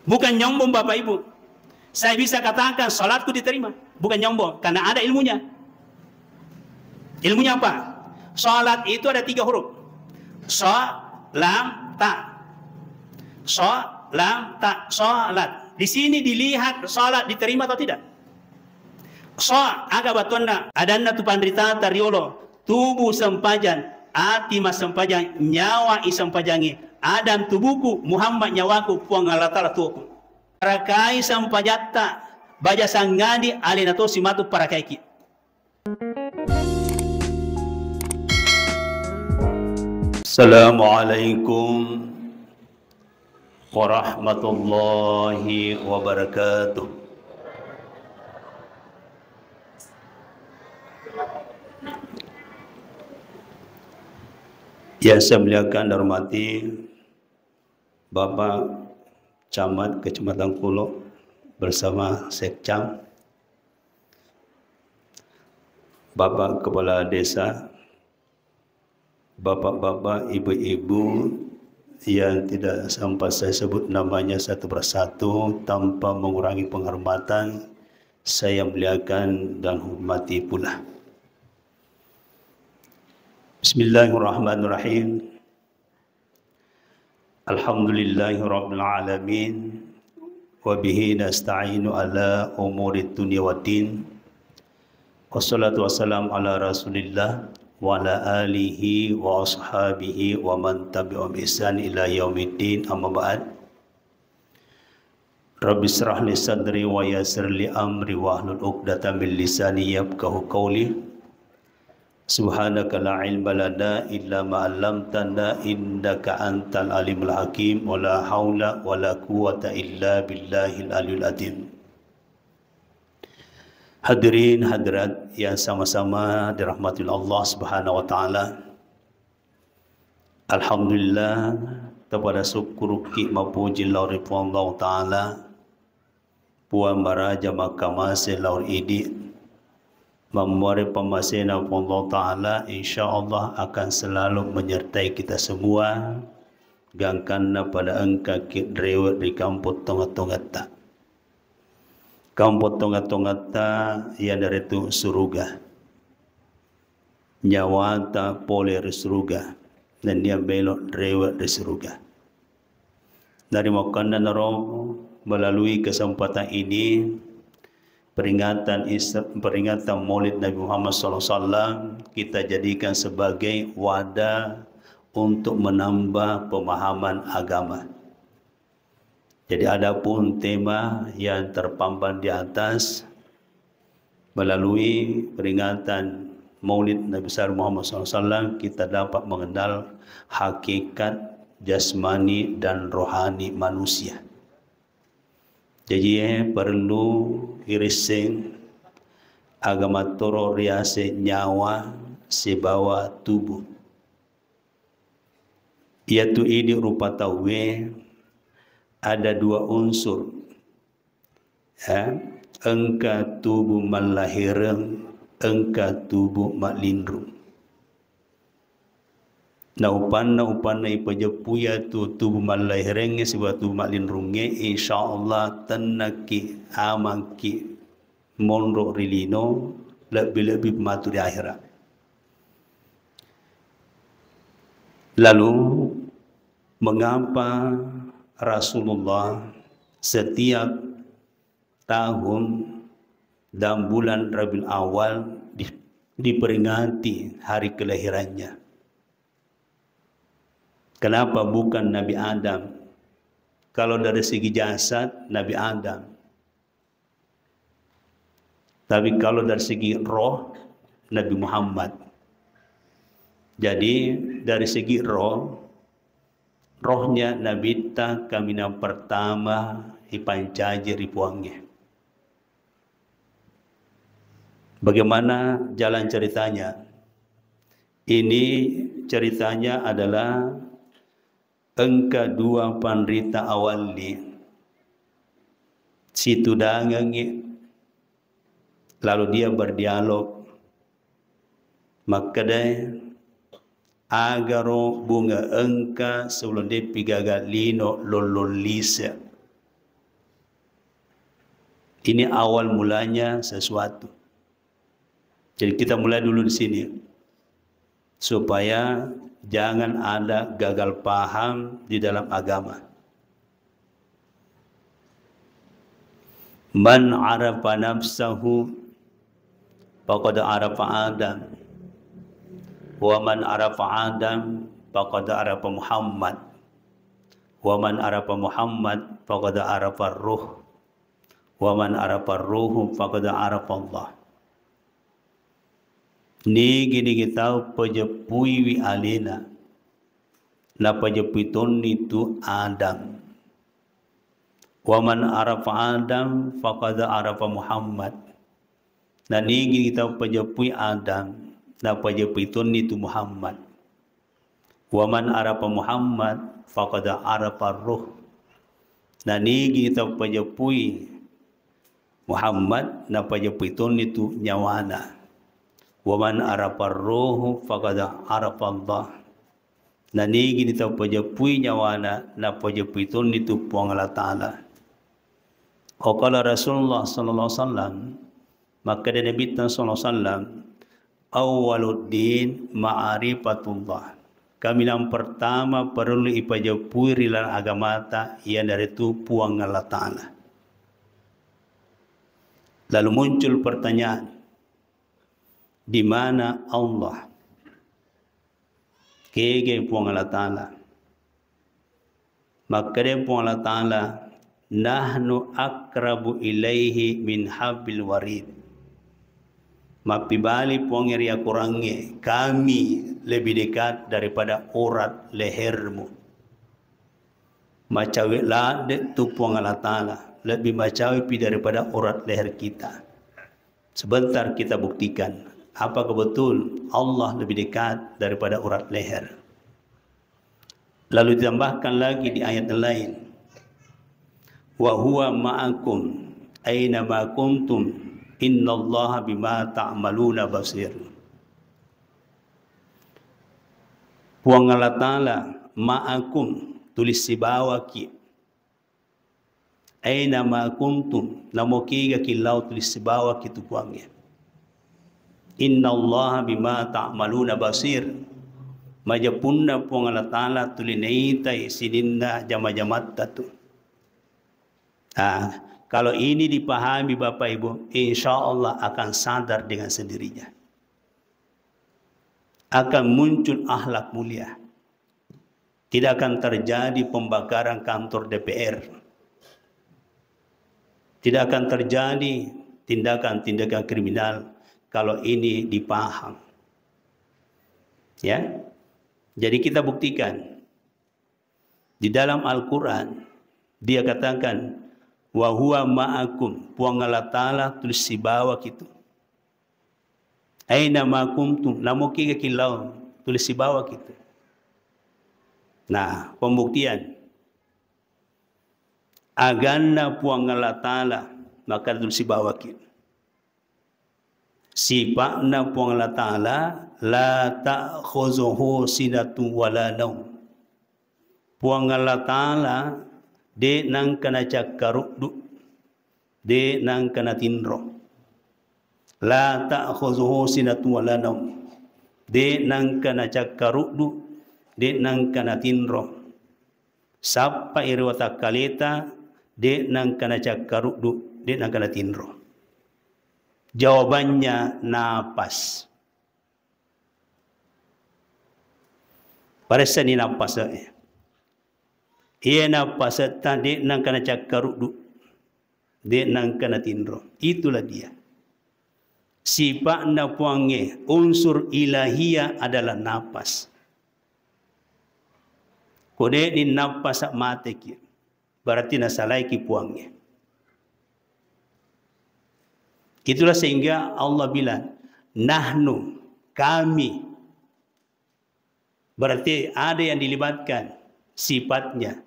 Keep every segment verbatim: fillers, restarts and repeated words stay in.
Bukan nyombong, Bapak Ibu. Saya bisa katakan salatku diterima. Bukan nyombong, karena ada ilmunya. Ilmunya apa? Salat itu ada tiga huruf. So, lam, ta. So, lam, ta. Salat. Di sini dilihat salat diterima atau tidak. So, aga batonna, adanna tu panritata riolo, tubuh sempajang, ati massempajang, nyawa isempajangi, Adam tubuhku, Muhammad nyawaku, Puang Allah Ta'ala tuoku. Parakai sempajatta, baja sangadi, alena tosi matu parakaiki. Assalamualaikum warahmatullahi wabarakatuh. Yang saya muliakan dan hormati Bapak Camat Kecamatan Kulo bersama Sekcam, Bapak Kepala Desa, bapak-bapak, ibu-ibu yang tidak sempat saya sebut namanya satu persatu tanpa mengurangi penghormatan, saya muliakan dan hormati pula. Bismillahirrahmanirrahim. Alhamdulillahirabbil alamin. Wa bihi nasta'inu ala umuri dunya waddin. Wassalatu wassalamu ala Rasulillah wa ala alihi wa ashabihi wa man tabi'ahum bi ihsan ila yaumiddin, amma ba'd. Rabbi israh li sadri wa yassir li amri wahlul uqdatam min lisani yafqahu qawli. Subhanaka la ilma lana illa ma 'allamtana innaka antal alimul hakim, wa la haula wa la quwwata illa billahil aliyul azim. Hadirin hadirat yang sama-sama dirahmati Allah Subhanahu wa taala. Alhamdulillah, tapada sukkuruki mapuji lao ri Puang Allah Ta'ala, Puang maraja makkamase lao ri idi, mammuare pammasena Puang Allah Ta'ala, insya Allah akan selalu menyertai kita semua, gangkanna pada engkaki rewe ri kampong tonga-tongata. Kampong tonga-tongata iyanaritu suruga. Nyawata pole ri suruga, nennia melo rewe ri suruga. Narimakkuannanaro, melalui kesempatan ini, peringatan Isra-, peringatan Maulid Nabi Muhammad sallallahu alaihi wasallam kita jadikan sebagai wadah untuk menambah pemahaman agama. Jadi, adapun tema yang terpampang di atas, melalui peringatan Maulid Nabi besar Muhammad sallallahu alaihi wasallam, kita dapat mengenal hakikat jasmani dan rohani manusia. Jaji, eh, perlu irisseng aga mattoro riaseng nyawa sibawa tubuh. Iyatu idi rupa tauwe ada dua unsur. Ya, engka tubuh mallahireng, engka tubuh mallinrung. Na upanna, upanna ipajeppu iyatu tubuh mallahirengnge sibawa tubuh mallinrungnge, insya Allah tennakki, amangki monro ri lino, lebbi-lebbi matu ri akhirat. Lalu, mengapa Rasulullah setiap tahun dan bulan Rabiul Awal di-, diperingati hari kelahirannya? Kenapa bukan Nabi Adam? Kalau dari segi jasad, Nabi Adam. Tapi kalau dari segi roh, Nabi Muhammad. Jadi, dari segi roh, rohnya Nabitta kaminang pertama ipancaji ri Puangnge. Bagaimana jalan ceritanya? Ini ceritanya adalah engka dua panrita awalli situdangengngi, lalu dia berdialog, makkedai, agaro bunga engka sebelum depi gaga lino lollong lise. Ini awal mulanya sesuatu. Jadi kita mulai dulu di sini, supaya jangan ada gagal paham di dalam agama. Man arafa nafsahu faqad arafa Adam. Wa man arafa Adam faqad arafa Muhammad. Wa man arafa Muhammad faqad arafa ruh. Wa man arafa ruh faqad arafa Allah. Nigi-nigi tau pajeppuiwi alena, napajeppui tonni tu Adam. Wa man arafa Adam faqad arafa Muhammad. Na nigi tau pajeppui Adam, napajeppui tonni tu Muhammad. Wa man arafa Muhammad faqad arafa ruh. Na nigi tau pajeppui Muhammad, napajeppui tonni tu nyawana. Wa man arafa ruh faqad arafa Allah. Na nigi tau pajeppui nyawana, napajeppui tonni tu Puang Allah Ta'ala. Wa qala Rasulullah sallallahu alaihi wasallam, makkeda Nabitta sallallahu alaihi wasallam, "Awwaluddin ma'rifatullah." Kaminang pertama parellu ipajeppui ri laleng agamata, iyanaritu Puang Allah Ta'ala. Lalu muncul pertanyaan, di mana Allah? Kege Puang Allah Ta'ala? Makkeda Puang Allah Ta'ala, "Nahnu akrabu ilaihi min hablil warid." Mappibali Puang ri akorangnge, "Kami lebih dekat daripada urat lehermu." Macawe ladde tu Puang Allah Ta'ala, lebih macawe pi daripada urat leher kita. Sebentar kita buktikan apakah betul Allah lebih dekat daripada urat leher. Lalu ditambahkan lagi di ayat yang lain, "Wa huwa ma'akum aina ma kuntum, innallaha bima ta'maluna basir." Puang Allah Ta'ala ma'akum, tuli sibawaki. Aina ma kuntum, namo kegaki lao tuli sibawaki tu Puangnge. Innallaha bima ta'maluna basir. Maja punna Puang Allah Ta'ala tuli naitai sininna jama-jamatta tu. Ah, kalau ini dipahami Bapak Ibu, insya Allah akan sadar dengan sendirinya. Akan muncul akhlak mulia. Tidak akan terjadi pembakaran kantor D P R. Tidak akan terjadi tindakan-tindakan kriminal kalau ini dipaham. Ya. Jadi kita buktikan. Di dalam Al-Quran, dia katakan, "Wa huwa ma'akum," Puang Allah Ta'ala tuli sibawaki tu. "Aina ma kuntum," namo kegaki lao, tuli sibawaki tu. Nah, pembuktian. Aganna Puang Allah Ta'ala, maka tuli sibawaki. Sipa'na Puang Allah Ta'ala, "La ta'khuzuhu sinatun wa la naum." Puang Allah Ta'ala de' nangka nacakkaruddu, de' nangka natinro. "La ta'khuzuhu sinatun wa la naum." De' nangka nacakkaruddu, de' nangka natinro. Sappai ri watakkaleta, de' nangka nacakkaruddu, de' nangka natinro. Jawabannya napas. Paressani nappase'e. Iye nappasetta de' nangka nacakkaruddu, de' nangka natinro. Itulah dia. Sipa'na Puangnge, unsur ilahiyah adalah napas. Ko de'ni nappasa mateki, berarti nasalaiki Puangnge. Itulah sehingga Allah bilang, "Nahnu," kami. Berarti ada yang dilibatkan sifatnya.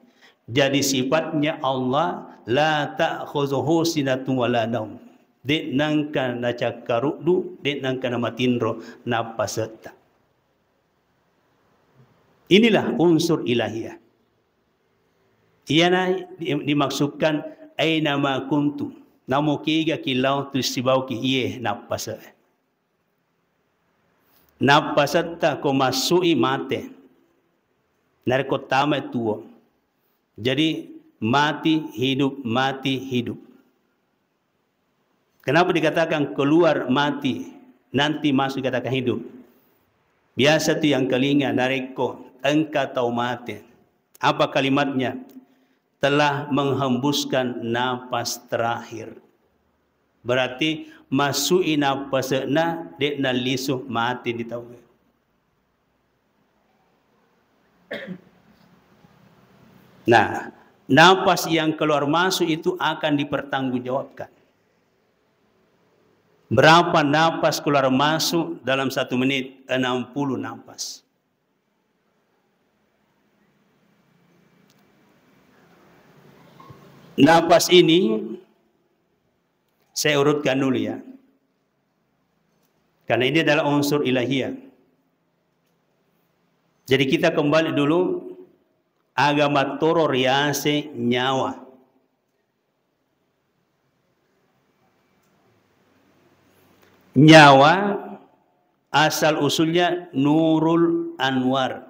Jadi sifatnya Allah, "La ta'khuzuhu sinatun wa la naum." De' nangka nacakkaruddu, de' nangka namatinro, nappasetta. Inilah unsur ilahiyah. Iyana di-, dimaksudkan, "Aina ma kuntum." Namo kiga killau tu sibauki iye nappase. Nappasetta ko massu'i mate. Narekko tamai tuo. Jadi mati hidup, mati hidup. Kenapa dikatakan keluar mati, nanti masuk dikatakan hidup? Biasa tu yang kelinga narekko engka tau mate. Apa kalimatnya? Telah menghembuskan napas terakhir. Berarti masui napase'na, de'na lisu, mati ni tau. Nah, napas yang keluar masuk itu akan dipertanggungjawabkan. Berapa napas keluar masuk dalam satu menit? Enam puluh napas. Napas ini saya urutkan dulu ya. Karena ini adalah unsur ilahiyah. Jadi kita kembali dulu, aga mattoro riase nyawa. Nyawa asal usulnya Nurul Anwar.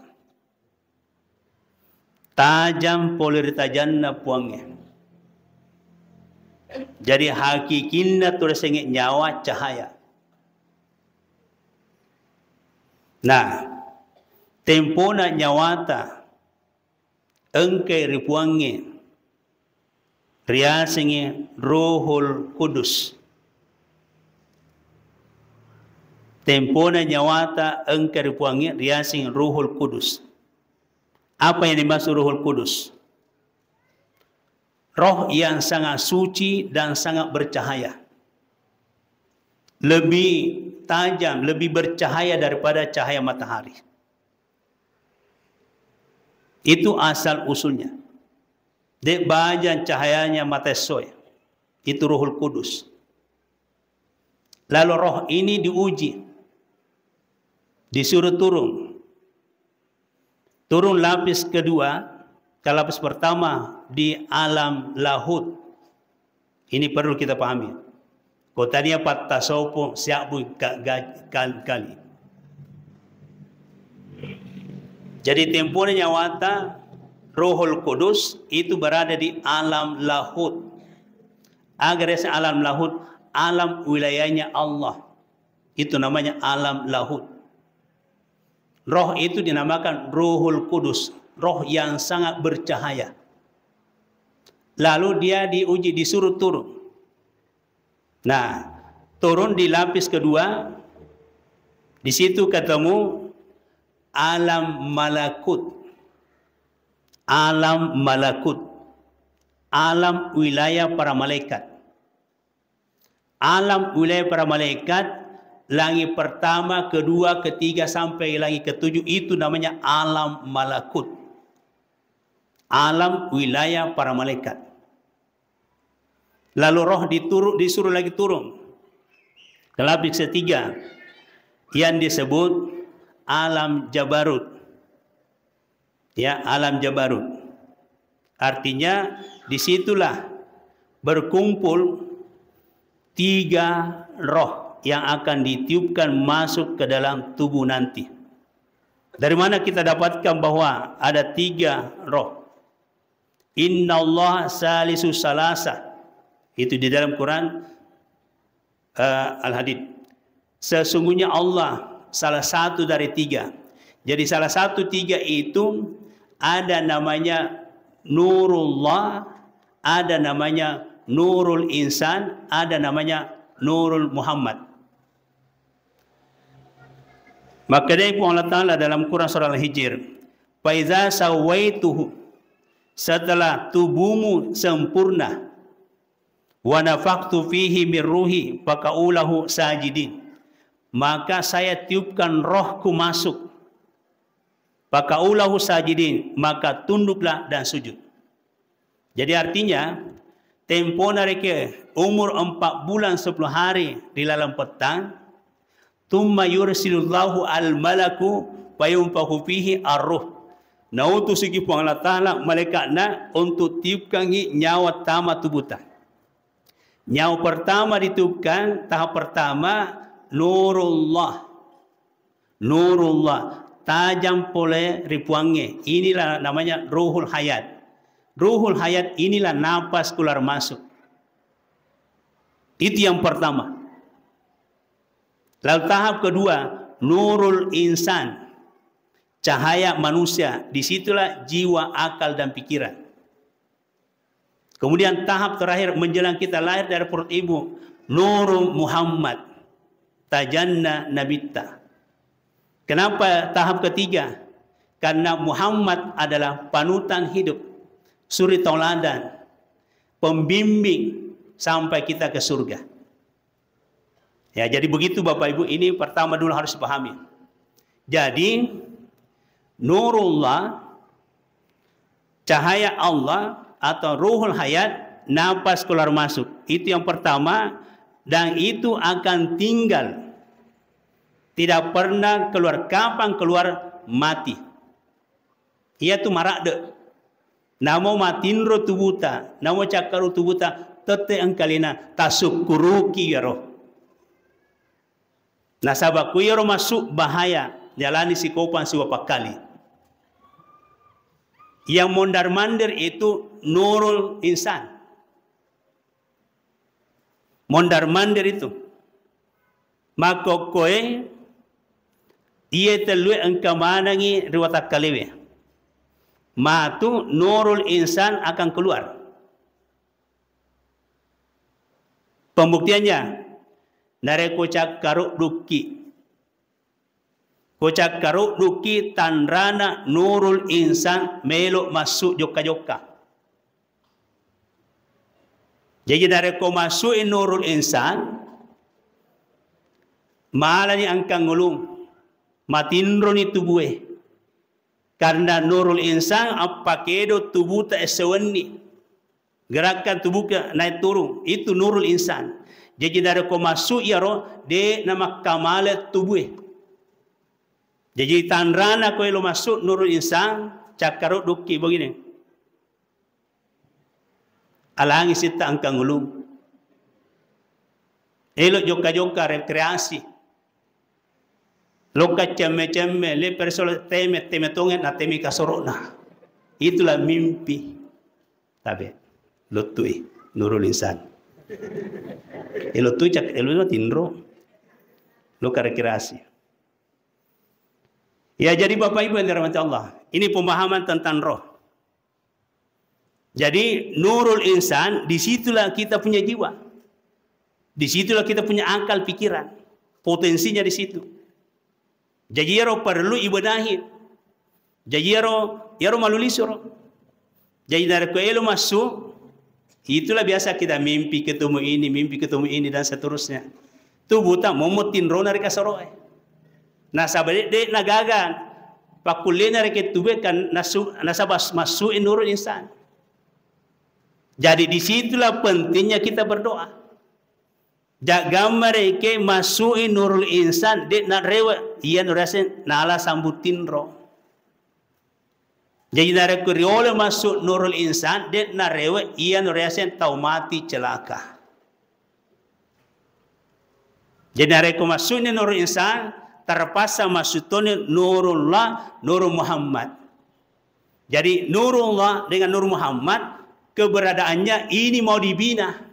Tajang pole ri tajanna Puangnge. Jadi hakikinna tu riasengnge nyawa cahaya. Nah, tempona nyawata engkai ri Puangnge riasengnge Rohul Kudus. Tempona nyawata engka ri Puangnge riaseng Rohul Kudus. Apa yang dimaksud Rohul Kudus? Roh yang sangat suci dan sangat bercahaya. Lebih tajam, lebih bercahaya daripada cahaya matahari. Itu asal usulnya. De bajang cahayanya mata essoe. Itu Rohul Kudus. Lalu roh ini diuji, disuruh turun. Turun lapis kedua, ke lapis pertama di alam lahut. Ini perlu kita pahami. Ko tania pattasopo siabbu ka-, ga-, kal-, kali. Jadi tempona nyawata Rohul Kudus itu berada di alam lahut. Aga riaseng alam lahut, alam wilayahnya Allah. Itu namanya alam lahut. Roh itu dinamakan Ruhul Kudus, roh yang sangat bercahaya. Lalu dia diuji, disuruh turun. Nah, turun di lapis kedua, di situ ketemu alam malakut. Alam malakut, alam wilayah para malaikat. Alam wilayah para malaikat, langit pertama, kedua, ketiga, sampai langit ketujuh, itu namanya alam malakut. Alam wilayah para malaikat. Lalu roh diturun, disuruh lagi turun ke lapis ketiga yang disebut alam jabarut. Ya, alam jabarut. Artinya, disitulah berkumpul tiga roh yang akan ditiupkan masuk ke dalam tubuh nanti. Dari mana kita dapatkan bahwa ada tiga roh? Innallaha salisu salasa. Itu di dalam Quran, eh, Al-Hadid. Sesungguhnya Allah salah satu dari tiga. Jadi salah satu tiga itu ada namanya Nurullah, ada namanya Nurul Insan, ada namanya Nurul Muhammad. Makkedai Puang Allah Ta'ala dalam Quran surah Al-Hijr, "Faiza sawaituhu," setelah tubuhmu sempurna, "wa nafakhtu fihi min ruhi, faqa'u lahu sajidin," maka saya tiupkan rohku masuk, "faqa'u lahu sajidin," maka tunduklah dan sujud. Jadi artinya, tempona rekeng umur empat bulan sepuluh hari di laleng pettang, "Tsumma yursilullahu al-malaku fayunfakhu fihi ar-ruh." Nautusiki Puang Allah Ta'ala malaikatna untuk tiupkangi nyawa tama tubuta. Nyawa pertama ditiupkan, tahap pertama, nurullah. Nurullah, tajang pole ri Puangnge. Inilah namanya ruhul hayat. Ruhul hayat inilah napas keluar masuk. Itu yang pertama. Lalu tahap kedua, nurul insan, cahaya manusia. Disitulah jiwa, akal, dan pikiran. Kemudian tahap terakhir menjelang kita lahir dari perut ibu, nurul Muhammad, tajanna nabitta. Kenapa tahap ketiga? Karena Muhammad adalah panutan hidup, suri tauladan, pembimbing sampai kita ke surga. Ya, jadi begitu Bapak Ibu, ini pertama dulu harus dipahami. Jadi, nurullah, cahaya Allah atau ruhul hayat, napas keluar masuk. Itu yang pertama, dan itu akan tinggal. Tidak pernah keluar, kapan keluar, mati. Iyatu maradde. Namo matinro tubuta, namo cakkaru tubuta, tette engkalena tasukkuruki iyaro. Nasaba ku iyaro masuk bahaya, jalani sikopang siwa pakkali. Yang mondar-mandir itu nurul insan. Mondar-mandir itu. Makkokkoe, iye tellue engka manengi ri watakkalewe. Matu nurul insan akan keluar. Pembuktiannya, narekko cakkaruddukki, ko cakkaruddukki tanrana nurul insan melo massu jokka-jokka. Jaji narekko massu'i nurul insan, malani engkang ulung, matinroni tubue. Karena nurul insan appakedo tubuta ese wenni. Gerakan tubuhnya naik turun, itu nurul insan. Jaji narekko massu iyaro, de namakkamala tubue. Jaji tanrana ko elo massu nurul insan, cakkaruddukki begini. Alangi sitta engkang ulung. Elo jokka-jokka, rekreasi. Lokka cemme-cemme, le persolo teme, teme tonge, na teme kasoro'na. Itulah mimpi. Tabe, lottui, nurul insan. E lottui cak, e lottui tinro. Lokka rekreasi. Ya, jadi Bapak Ibu yang dirahmati Allah, ini pemahaman tentang roh. Jadi, nurul insan, disitulah kita punya jiwa. Disitulah kita punya akal pikiran. Potensinya di situ. Jaji, iyaro perlu ibenahi. Jaji, iyaro, iyaro malulisuro. Jaji, narekko elo massu, itulah biasa kita mimpi ketemu ini, mimpi ketemu ini, dan seterusnya. Tubuta mommo tinrona ri kasoroe. Nasaba de, de nagaga pakkullena rekeng tubue kan nasu, nasaba massu'i nurul insan. Jadi disitulah pentingnya kita berdoa. Jaggamma rekeng massu'i nurul insan, de narewe, iya nuraseng nala sambung tinro. Jaji, narekko riolo massu nurul insan, de narewe, iya nuraseng tau mati celaka. Jadi, narekko massu'ni nurul insan, terpaksa massu toni nurullah, nurul Muhammad. Jadi, nurullah dengan nurul Muhammad, keberadaannya ini mau dibina.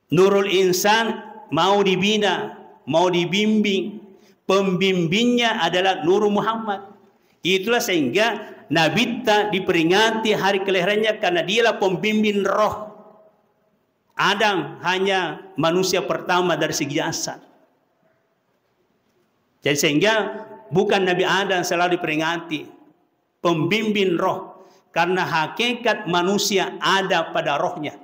Nurul insan mau dibina, mau dibimbing. Pembimbingnya adalah Nurul Muhammad. Itulah sehingga Nabitta diperingati hari kelahirannya karena dialah pembimbing roh. Adam hanya manusia pertama dari segi jasad. Jadi sehingga bukan Nabi Adam selalu diperingati, pembimbing roh, karena hakikat manusia ada pada rohnya.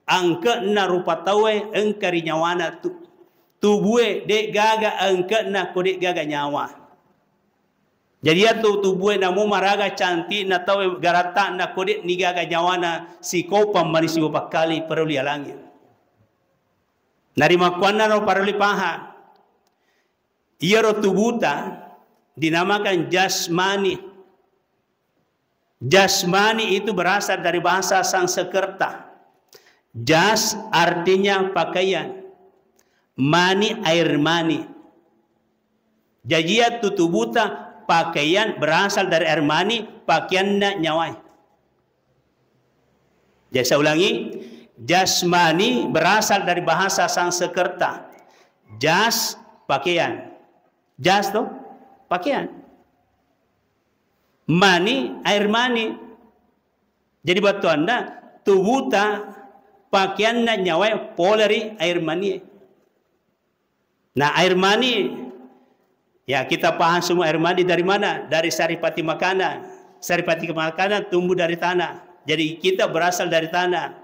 Angke'na rupa tauwe engka ri nyawana tu, tubue de gaga angke'na ko de gaga nyawa. Jadi, iyatu tubue namo maraga cantikna tauwe garatta'na ko de nigaga nyawana, sikopang mani sibawa pakkali parellu ialangi. Narimakkuannaro parellu pahang. Iyaro tubuta dinamakan jasmani. Jasmani itu berasal dari bahasa Sanskerta. Jas artinya pakaian, mani air mani. Jaji iyatu tubuta pakaian berasal dari air mani, pakaianna nyawae. Jadi saya ulangi, jasmani berasal dari bahasa Sanskerta. Jas, pakaian. Jas to, pakaian. Mani, air mani. Jadi battuanna, tubuta, pakaianna, nyawae pole ri air mani. Nah, air mani, ya, kita paham semua air mani dari mana? Dari saripati makanan. Saripati makanan tumbuh dari tanah. Jadi kita berasal dari tanah.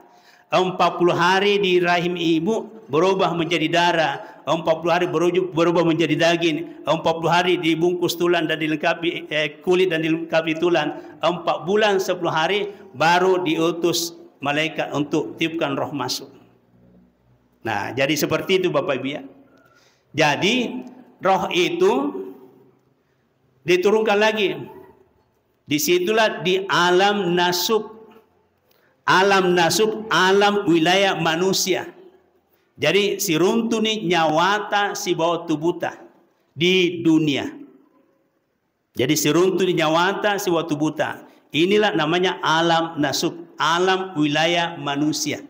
Empat puluh hari di rahim ibu berubah menjadi darah. Empat puluh hari beruju-, berubah menjadi daging. Empat puluh hari dibungkus tulang dan dilengkapi, eh, kulit dan dilengkapi tulang. Empat bulan sepuluh hari baru diutus malaikat untuk tiupkan roh masuk. Nah, jadi seperti itu Bapak Ibu ya. Jadi roh itu diturunkan lagi. Disitulah di alam nasuk. Alam nasuk, alam wilayah manusia. Jadi siruntuni nyawata sibawa tubuta di dunia. Jadi siruntuni nyawata sibawa tubuta. Inilah namanya alam nasuk, alam wilayah manusia.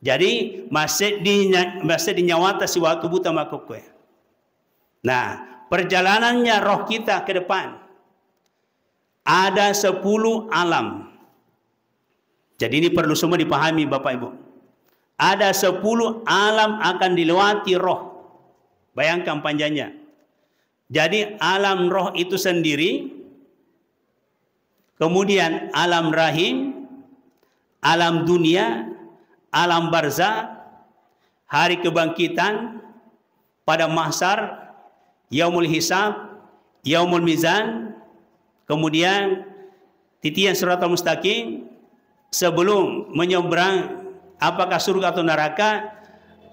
Jadi masih di, masih di nyawata sibawa tubuta makkokkoe. Nah, perjalanannya roh kita ke depan ada sepuluh alam. Jadi ini perlu semua dipahami Bapak Ibu. Ada sepuluh alam akan dilewati roh. Bayangkan panjangnya. Jadi alam roh itu sendiri, kemudian alam rahim, alam dunia, alam barzah, hari kebangkitan, pada mahsyar, yaumul hisab, yaumul mizan, kemudian titian siratal mustaqim, sebelum menyeberang apakah surga atau neraka,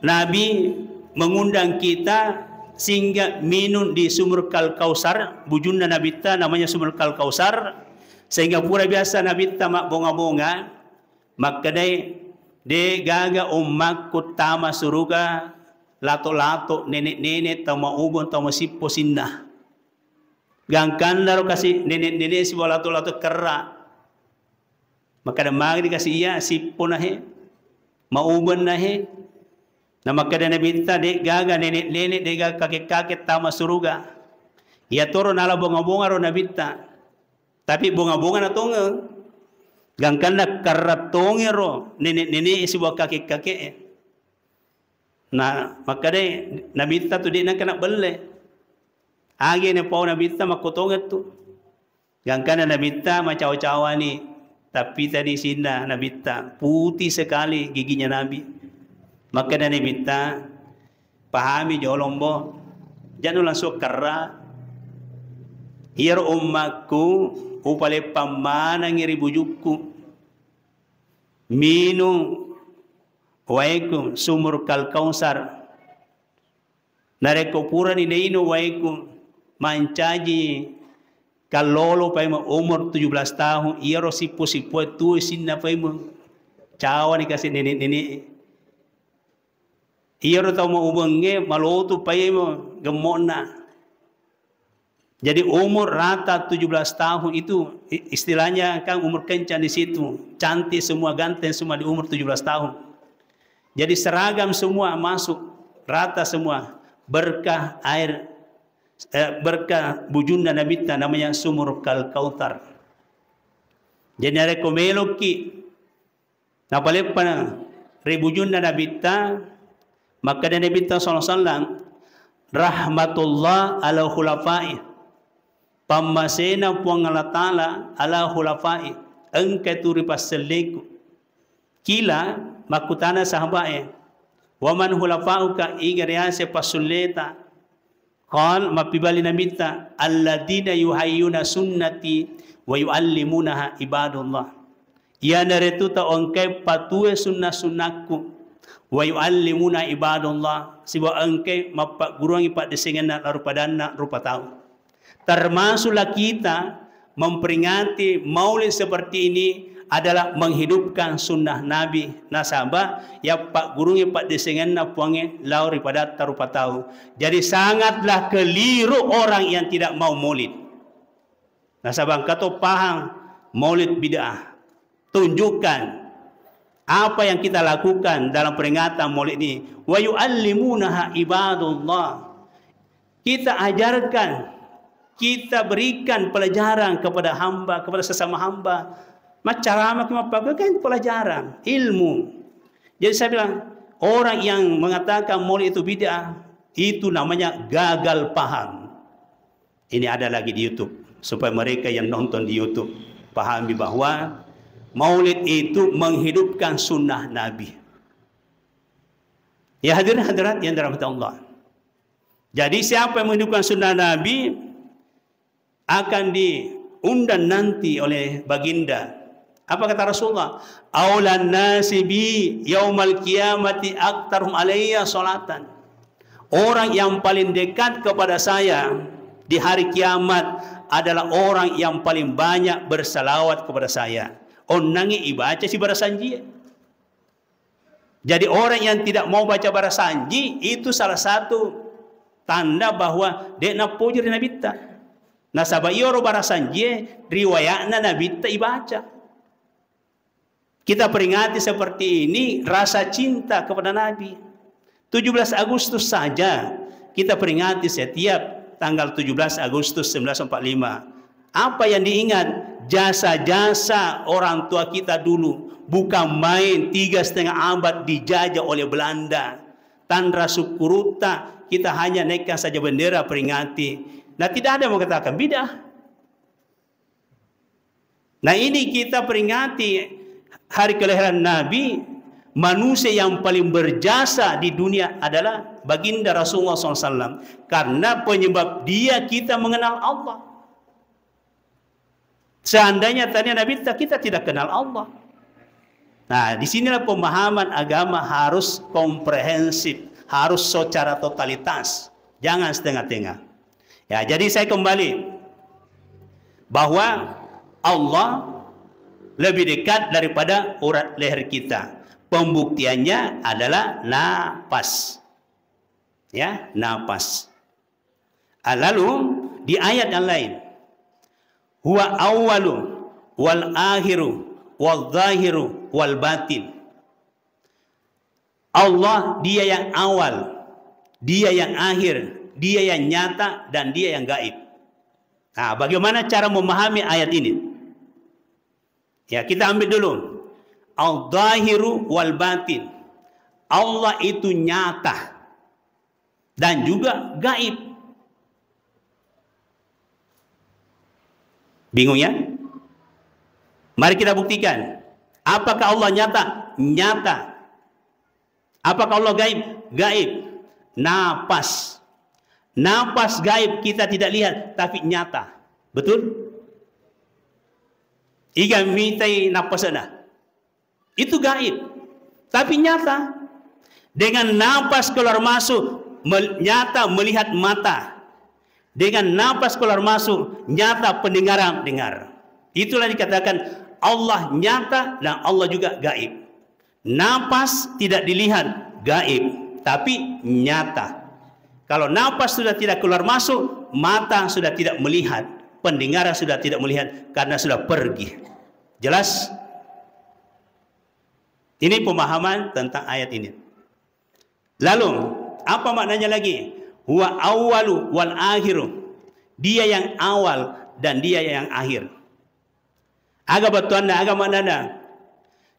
Nabi mengundang kita sehingga minum di sumur Kal Kausar, bujunna Nabitta namanya sumur Kal Kausar, sehingga pura biasa Nabitta mabbonga-bonga, makkedai, "De gaga ummakku tama suruga lato-lato, nene-nene, tau maubung, tau masippo sinna." Gangkanna ro kasi nene-nene sibawa lato-lato kerra. Makkeda magi dikasi iya sippo nahe, maubenna he. Na makkeda Nabitta, "De gaga nene-nene, de gaga kake-kake tama suruga." Iya toro nala bonga-bonga ro Nabitta. Tapi bonga-bonga na tongeng. Gangkanna kerra tongeng ro nene-nene sibawa kake-kake. Na makkeda Nabitta tu de nangka na belle. Age na pau Nabitta makkotongeng tu. Gangkanna Nabitta macawa-cawani, tappitani sinna Nabitta, putih sekali giginya Nabi. Makkeda Nabitta, "Pahami jolombo, janu langsung kerra. Iyaro ummakku upaleppang manengi ri bujukku. Minung waeku sumur Kal Kausar." Narekko purani nainung waeku, mancaji kallolo paimeng umur tujuh belas tahun, iyaro sippo-sippoe tuo sinna paimeng. Cawani kasi nene-nene. Iyaro tau maubengnge malotu paimeng gemmo'na. Jadi umur rata tujuh belas tahun itu i-, istilahnya kan umur kencang di situ. Cantik semua, ganteng semua di umur tujuh belas tahun. Jadi seragam semua masuk, rata semua. Berkah air, eh, berkah bujunna Nabitta namanya Sumur Kal Kautsar. Jadi narekko meloki napaleppana ri bujunna Nabitta, makkeda Nabitta sallallahu alaihi wasallam, "Rahmatullah ala khulafai." Pammasena Puang Allah Ta'ala ala khulafai, engka tu ri passelleku. Kila, makkutana sahabae, "Wa man khulafauka, iga riase passulleta?" Qal, mappibali Nabitta, "Alladzina yuhayyuna sunnati wa yuallimunaha ibadullah." Iyanaritu tau engkae patue sunna-sunnakku, wa yuallimuna ibadullah, sibawa engkae mappagguruangngi paddesengenna la rupadanna rupa tau. Termasuklah kita memperingati maulid seperti ini adalah menghidupkan sunnah Nabi, nasaba yappaggurungngi paddesengenna Puangnge lao ri padatta rupa tau. Jadi sangatlah keliru orang yang tidak mau maulid. Nasaba engka to paham maulid bid'ah. Tunjukkan apa yang kita lakukan dalam peringatan maulid ini. Wa yu'allimunaha ibadullah. Kita ajarkan, kita berikan pelajaran kepada hamba, kepada sesama hamba. Maccaramaki, mappakua kan pelajaran, ilmu. Jadi saya bilang, orang yang mengatakan maulid itu bid'ah, itu namanya gagal paham. Ini ada lagi di YouTube, supaya mereka yang nonton di YouTube pahami bahwa maulid itu menghidupkan sunnah Nabi. Ya, hadirin hadirat yang dirahmati Allah. Jadi siapa yang menghidupkan sunnah Nabi akan diundang nanti oleh baginda. Apa kata Rasulullah? "Aulan nasi bi yaumal qiyamati aktarum alayya salatan." Orang yang paling dekat kepada saya di hari kiamat adalah orang yang paling banyak bersalawat kepada saya. Onnangngi ibaca si barasanjie. Jadi orang yang tidak mau baca barasanji itu salah satu tanda bahwa de' nappoji ri Nabitta. Nasaba iyaro barasanjie riwayatna Nabitta ibaca. Kita peringati seperti ini rasa cinta kepada Nabi. Tujuh belas Agustus saja kita peringati setiap tanggal tujuh belas Agustus sembilan belas empat lima. Apa yang diingat? Jasa-jasa orang tua kita dulu. Bukan main, tiga setengah abad dijajah oleh Belanda. Tanra sukkurutta, kita hanya naikkan saja bendera peringati. Nah, tidak ada yang mengatakan bid'ah. Nah, ini kita peringati hari kelahiran Nabi, manusia yang paling berjasa di dunia adalah Baginda Rasulullah sallallahu alaihi wasallam. Karena penyebab dia kita mengenal Allah. Seandainya tania Nabitta, kita tidak kenal Allah. Nah, disinilah pemahaman agama harus komprehensif, harus secara totalitas. Jangan setengah-tengah. Ya, jadi saya kembali bahwa Allah lebih dekat daripada urat leher kita. Pembuktiannya adalah napas. Ya, napas. Ah, lalu di ayat yang lain, "Huwa awwalu wal akhiru wal zahiru wal batin." Allah, Dia yang awal, Dia yang akhir, Dia yang nyata, dan Dia yang gaib. Nah, bagaimana cara memahami ayat ini? Ya, kita ambil dulu. Al-zahiru wal batin. Allah itu nyata dan juga gaib. Bingung ya? Mari kita buktikan. Apakah Allah nyata? Nyata. Apakah Allah gaib? Gaib. Napas. Napas gaib kita tidak lihat, tapi nyata. Betul? Iga mitai napasena. Itu gaib. Tapi nyata. Dengan napas keluar masuk, mel-, nyata melihat mata. Dengan napas keluar masuk, nyata pendengaran dengar. Itulah dikatakan Allah nyata dan Allah juga gaib. Napas tidak dilihat, gaib, tapi nyata. Kalau napas sudah tidak keluar masuk, mata sudah tidak melihat, pendengaran sudah tidak melihat karena sudah pergi. Jelas? Ini pemahaman tentang ayat ini. Lalu, apa maknanya lagi? Huwa awwalu wal akhiru. Dia yang awal dan Dia yang akhir. Aga bettuanna, aga maknana?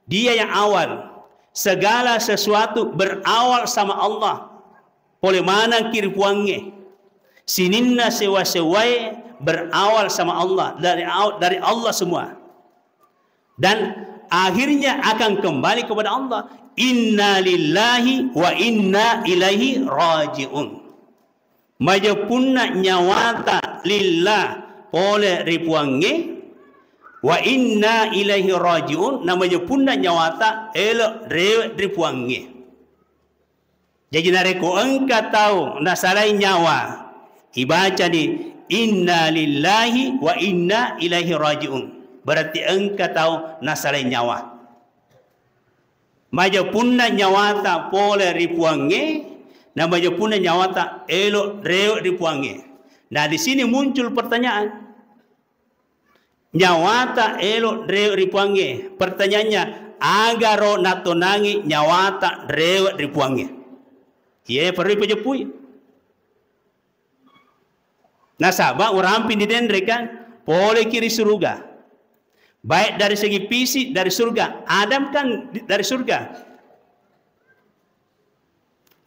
Dia yang awal. Segala sesuatu berawal sama Allah. Pole maneng ki ri Puangnge. Sininna sewa-sewae berawal sama Allah, dari aw-, dari Allah semua. Dan akhirnya akan kembali kepada Allah. Inna lillahi wa inna ilaihi raji'un. Majeppunna nyawata lillah pole ri Puangnge, wa inna ilaihi raji'un, na majeppunna nyawata elo rewe ri Puangnge. Jaji narekko engka tau nasalai nyawa, ibacani inna lillahi wa inna ilaihi raji'un. Berarti engka tau nasalai nyawa. Majepunna nyawata pole ri Puangnge, na majepunna nyawata elo rewe ri Puangnge. Nah, di sini muncul pertanyaan. Nyawata elo rewe ri Puangnge. Pertanyaannya, agaro natonangi nyawata rewe ri Puangnge? Iye perlu ipajeppui. Nasaba uramping didenre kan, poleki ri suruga. Baik dari segi fisik, dari surga. Adam kan di-, dari surga.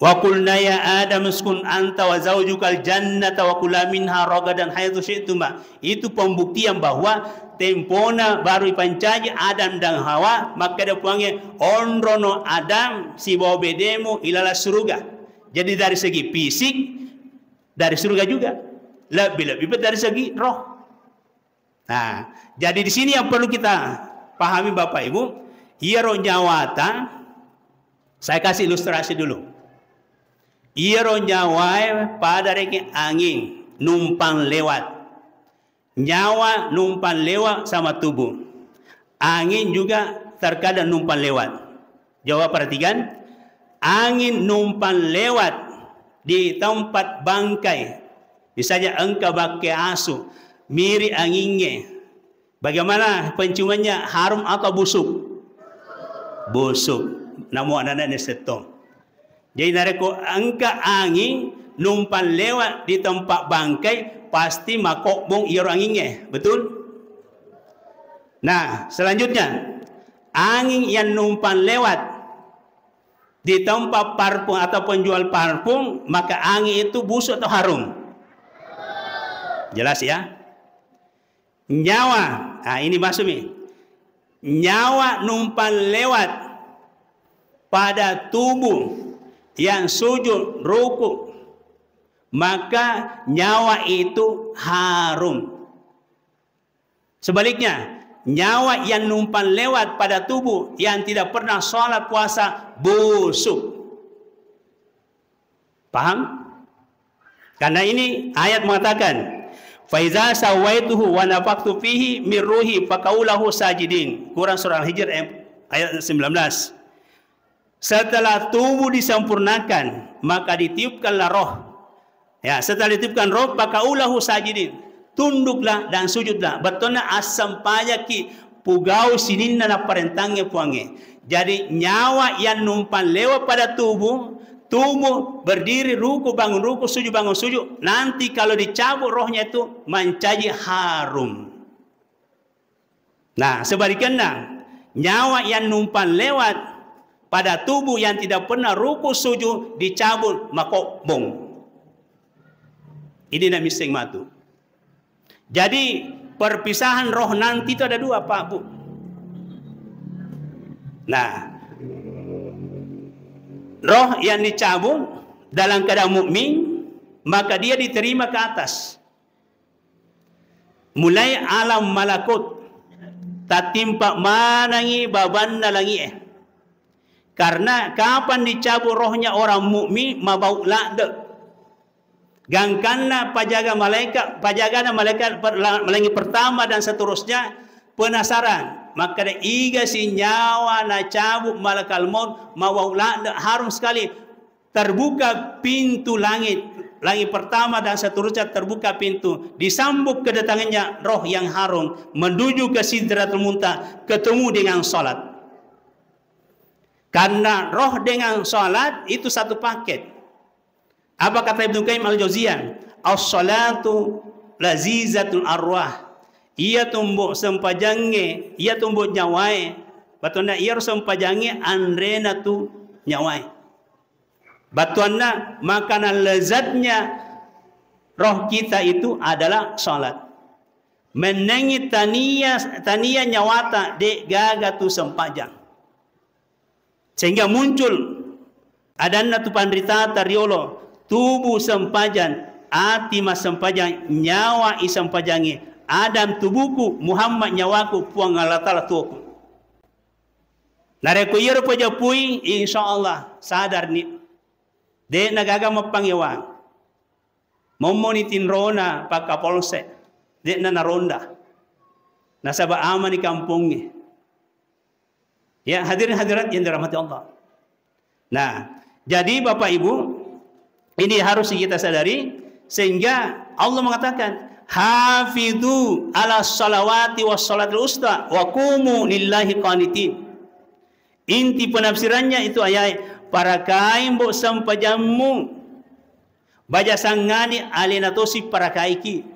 Wa qulna ya Adam uskun anta wa zaujukal jannata wa kula minha ragadan haitsu syi'tuma. Itu pembuktian bahwa tempona baru ipancaji Adam dan Hawa, makkeda Puangnge, onrono Adam sibawa bedemu ilala suruga. Jadi dari segi fisik, dari surga juga. Lebih-lebih dari segi roh. Nah, jadi di sini yang perlu kita pahami Bapak Ibu, iyaro nyawata, saya kasih ilustrasi dulu. Iyaro nyawae pada rekeng angin numpang lewat. Nyawa numpang lewat sama tubuh. Angin juga terkadang numpang lewat. Coba perhatikan, angin numpang lewat di tempat bangkai. Misalnya engka bakke asu, miri angingnge. Bagaimana penciumannya? Harum atau busuk? Busuk. Namo anak-anak ini settong. Jadi narekko engka angin numpang lewat di tempat bangkai, pasti makobbong iyaro angingnge. Betul? Nah, selanjutnya, angin yang numpang lewat di tempat parfum atau penjual parfum, maka angin itu busuk atau harum? Jelas ya? Nyawa, nah ini masuk nih. Nyawa numpang lewat pada tubuh yang sujud ruku, maka nyawa itu harum. Sebaliknya, nyawa yang numpang lewat pada tubuh yang tidak pernah sholat puasa busuk. Paham? Karena ini ayat mengatakan, "Faiza sawaituhu wa nafakhtu fihi min ruhi faqa'u lahu sajidin." Quran surah Al-Hijr ayat, ayat sembilan belas. Setelah tubuh disempurnakan, maka ditiupkanlah roh. Ya, setelah ditiupkan roh, faqa'u lahu sajidin. Tunduklah dan sujudlah. Bettuanna assempajaki pugau sininna napparentangnge Puangnge. Jadi nyawa yang numpang lewat pada tubuh, tubuh berdiri ruku bangun ruku, sujud bangun sujud, nanti kalau dicabut rohnya itu menjadi harum. Nah, sebalikannya, nyawa yang numpang lewat pada tubuh yang tidak pernah ruku sujud dicabut makobbong. Ini namisseng matu. Jadi perpisahan roh nanti itu ada dua, Pak, Bu. Nah, roh yang dicabut dalam keadaan mukmin, maka dia diterima ke atas. Mulai alam malakut, tattimpa manangi babanna langi'e. Karena kapan dicabut rohnya orang mukmin, mabau ladde. Gangkanna pajaga malaikat, pajagana malaikat per-, la-, langi pertama dan seterusnya penasaran. Makkeda, "Iga si nyawa nacabut malakal maut, mabau ladde, harum sekali." Terbuka pintu langit, langit pertama dan seterusnya terbuka pintu. Disambut kedatangannya roh yang harum menuju ke Sidratul Muntaha, ketemu dengan salat. Karena roh dengan salat itu satu paket. Apa kata Ibnu Qayyim Al-Jauziyah? "As-salatu lazizatul arwah." Iya tumbo sempajangnge, iya tumbo nyawae. Batonna iyaro sempajangnge anrena tu nyawae. Battuanna, makanan lezatnya roh kita itu adalah salat. Mennengi tania, tania nyawata de gaga tu sempajang. Sehingga muncul adanna tu panritata riolo, tubuh sempajang, ati massempajang, nyawa isempajangi, Adam tubuhku, Muhammad nyawaku, Puang Allah Ta'ala tuoku. Narekko iyaro pajappui, insya Allah sadar ni. De'na gaga mappangewang. Mommoni tinrona pakkapolsek, de'na naronda. Nasaba amani kampongnge. Ya, hadirin hadirat yang dirahmati Allah. Nah, jadi Bapak Ibu, ini harus kita sadari, sehingga Allah mengatakan, "Hafidhu ala salawati was salatil usta wa qumu lillahi qanitin." Inti penafsirannya itu ayat, "Parakai mbo sempajammu, baja sangngani alena tosi parakaiki."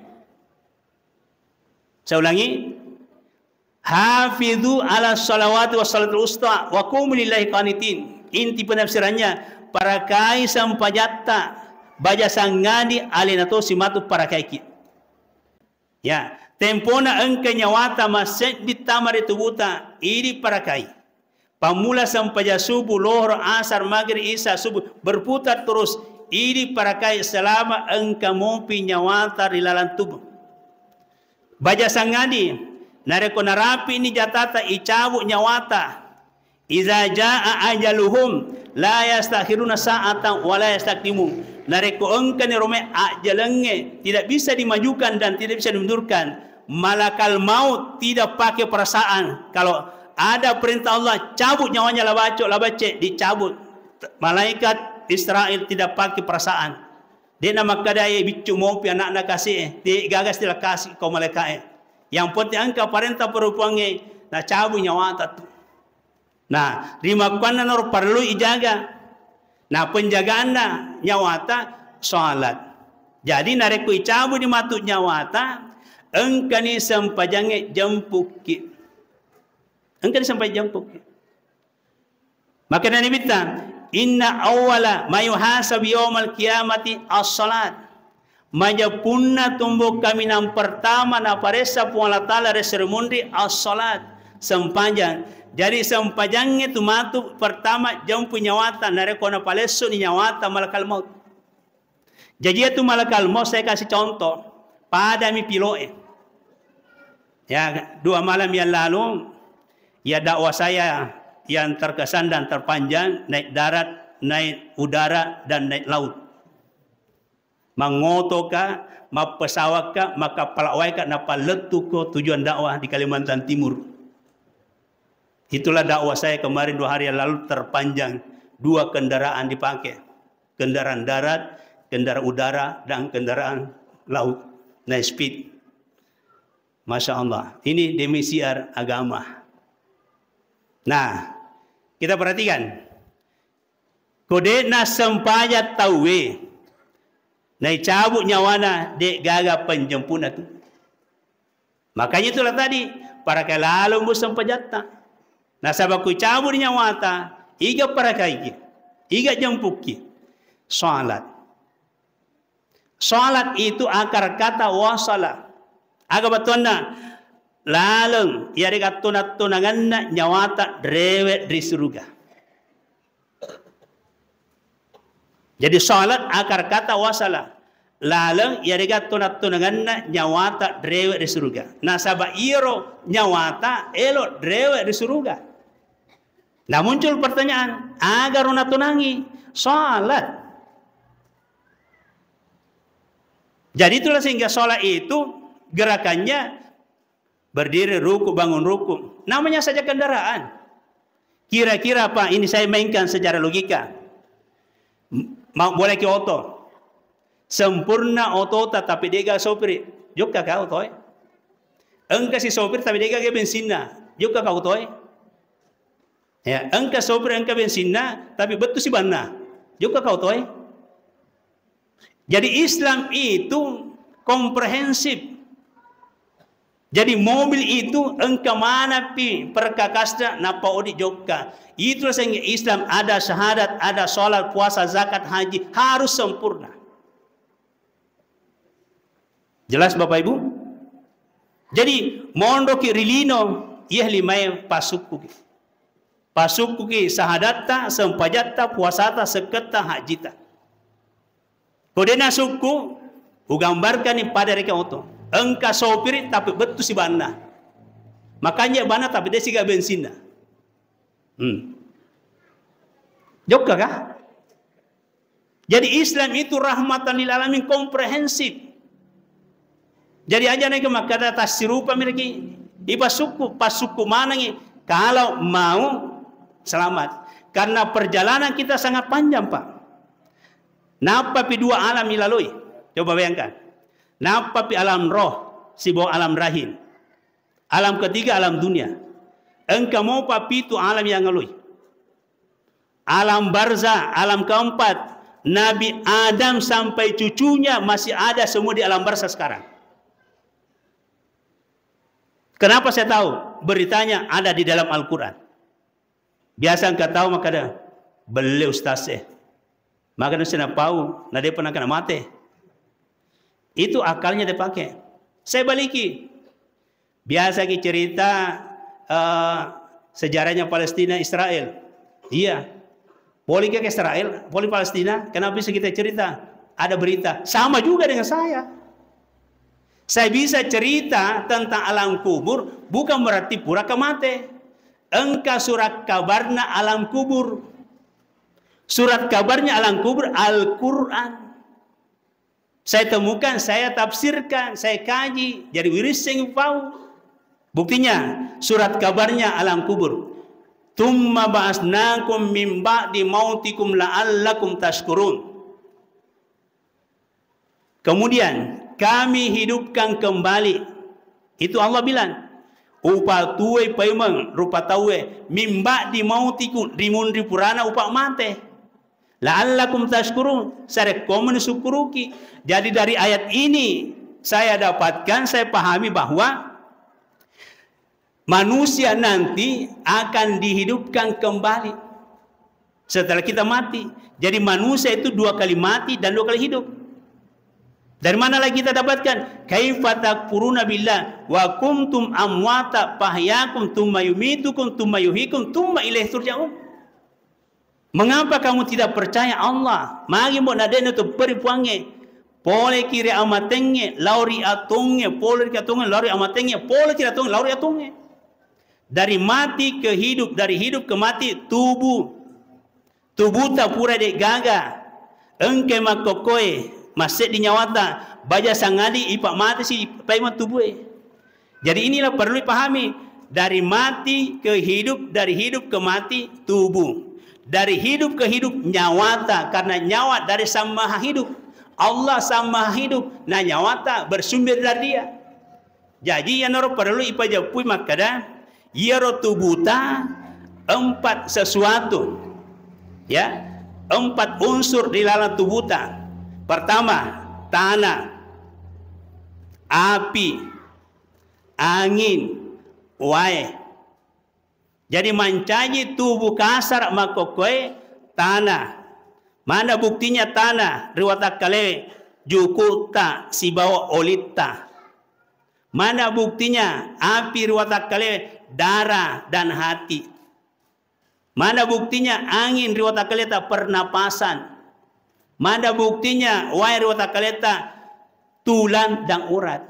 Saya ulangi, "Hafidhu ala salawati was salatul usta wa qumu lillahi qanitin." Inti penafsirannya, parakai sempajatta, baja sangngani alena tosi matu parakaiki. Ya, tempona engka nyawata masseddi tama ri tubuta, idi parakai. Pammula sempajang subuh, lohor, asar, maghrib, isya, subuh, berputar terus, idi parakai selama engka mopi nyawata ri lalang tubuh. Baja sangadi, narekko narapi'ni jatata, icabu nyawata. Iza jaa ajaluhum la yastakhiruna sa'atan wa la yastaqdimun. Narekko engkani romai ajalengnge, tidak bisa dimajukan dan tidak bisa dimundurkan. Malakal maut tidak pakai perasaan. Kalau ada perintah Allah, cabut nyawanya, la baco, la becce, dicabut. Malaikat Israel tidak pakai perasaan. De'na makkeda, "E, biccu mopi anakna kasi e, de gaga sila kasi ko malaikae." Yang penting engka parenta perupangnge, na cabut nyawata tu. Nah, rimakkuannanaro parellu ijaga. Nah, penjagaanna nyawata salat. Jadi narekko icabuni matu nyawata, engkani sempajangnge jempukki. Engkani sempajang jempukki. Makkedani Nabitta, "Inna awwala ma yuhasabu yaumal qiyamati as-salat." Majeppunna tombo kaminang pertama naparessa Puang Allah Ta'ala ri asera munri as-salat, sempajang. Jadi sempajangnge tu matu pertama jempu nyawata, narekko napalessuni nyawata malakal maut. Jaji, itu malakal maut, saya kasih contoh, padami pilo'e. Ya, dua malam yang lalu, ya, dakwah saya yang terkesan dan terpanjang, naik darat, naik udara, dan naik laut. Mangotoka, mappesawakka, makappala waika, napallettuko tujuan dakwah di Kalimantan Timur. Itulah dakwah saya kemarin dua hari yang lalu terpanjang, dua kendaraan dipakai. Kendaraan darat, kendaraan udara, dan kendaraan laut. Naik speed. Masya Allah. Ini demi siar agama. Nah, kita perhatikan. Ko de'na sempajang tauwe, naicabut nyawana, de gaga penjempuna tu. Makanya itulah tadi, parakai lalommu sempajatta. Nasaba ku cabut nyawata, iga parakaiki, iga jempukki? Salat. Salat itu akar kata wasala. Aga bettuanna? Laleng, yarega tona-tonangenna nyawata rewe ri suruga. Jadi salat akar kata wasala. Laleng yarega tona-tonangenna nyawata rewe ri suruga. Nasaba iyaro nyawata elo rewe ri suruga. Nah, muncul pertanyaan, aga ro natonangi? Salat. Jadi itulah sehingga salat itu gerakannya berdiri, ruku, bangun, ruku. Namanya saja kendaraan. Kira-kira apa ini saya mainkan secara logika? M-, mau boleh ke oto. Sempurna otota tapi dega sopiri. Jokka ka otoe? Engka si sopir tapi dega ke bensinna. Jokka ka otoe? Ya, engka sopir, engka bensinna, tapi bettu si banna. Jokka ka otoe? Jadi Islam itu komprehensif. Jadi mobil itu engka manapi perkakasna nappa odi jokka. Itulah sehingga Islam ada syahadat, ada sholat, puasa, zakat, haji, harus sempurna. Jelas Bapak Ibu? Jadi monroki ri lino, iya limae pasukkuki. Pasukkuki sahadatta, sempajatta, puasata, sekketta, hajjita. Ko de nasukku, ugambarkani pada rekeng oto. Engka sopiri tapi bettu si banna. Makanja banna tapi de siga bensinna. Hmm. Jokka ka? Jadi Islam itu rahmatan lil alamin, komprehensif. Jadi aja naik makkada tassirupa mirki Ipasukku, pasukku manengi kalau mau selamat. Karena perjalanan kita sangat panjang, Pak. Nappapi dua alam ilaloi. Coba bayangkan. Nappapi alam roh, sibawa alam rahim. Alam ketiga, alam dunia. Engka mopa pitu alam yang ngaloi. Alam barzah, alam keempat. Nabi Adam sampai cucunya masih ada semua di alam barzah sekarang. Kenapa saya tahu? Beritanya ada di dalam Al-Quran. Biasa engka tau makkeda, "Belle ustaz e. Makkeda senapau, na depa nangka namate." Itu akalnya dipakai. Saya baliki. Biasa ki cerita, eh, sejarahnya Palestina Israel. Iya. Poli ke Israel, poli Palestina, kenapa bisa kita cerita? Ada berita. Sama juga dengan saya. Saya bisa cerita tentang alam kubur, bukan berarti pura ke mate. Engka surat kabarna alam kubur. Surat kabarnya alam kubur Al-Quran. Saya temukan, saya tafsirkan, saya kaji, jadi wirisseng pau. Buktinya, surat kabarnya alam kubur. "Tsumma ba'atsnakum min ba'di mautikum la'allakum tasykurun." Kemudian kami hidupkan kembali. Itu Allah bilang, "Upatuwoi paimeng rupa tauwe, mimba di mautiku, rimunri purana upa mate. La'allakum tasykurun, sarekkomu sukkuruki." Jadi dari ayat ini saya dapatkan, saya pahami bahwa manusia nanti akan dihidupkan kembali setelah kita mati. Jadi manusia itu dua kali mati dan dua kali hidup. Dari mana lagi kita dapatkan? "Kaifa takfuruna billah wa kuntum amwata fahyakum tsumma yumitukum tsumma yuhyikum tsumma ilaihi turja'un." Mengapa kamu tidak percaya Allah? Magi mo nadena tu peri Puangnge. Pole ki ri amatengnge, lao ri atongnge, pole ri atongnge, lao ri amatengnge, pole ki ri atongnge, lao ri atongnge. Dari mati ke hidup, dari hidup ke mati, tubuh. Tubuhta pura de gaga. Engkai makkokkoe, masseddi nyawata, baja sangadi, ipa mate si paimeng tubue. Jadi inilah perlu dipahami. Dari mati ke hidup, dari hidup ke mati, tubuh. Dari hidup ke hidup, nyawata. Karena nyawa dari Sang Maha Hidup. Allah Sang Maha Hidup. Nah, nyawata bersumber dari Dia. Jaji, iyanaro perlu ipajeppui makkeda, iyaro tubuta empat sesuatu. Ya, empat unsur di dalam tubuta. Pertama, tanah, api, angin, wae. Jadi mancaji tubuh kasar makkokkoe tanah. Mana buktinya tanah ri watakkalewe? Jukutta sibawa olitta. Mana buktinya api ri watakkalewe? Darah dan hati. Mana buktinya angin ri watakkaleta? Pernapasan. Mana buktinya wae ri watakkaleta? Tulang dan urat.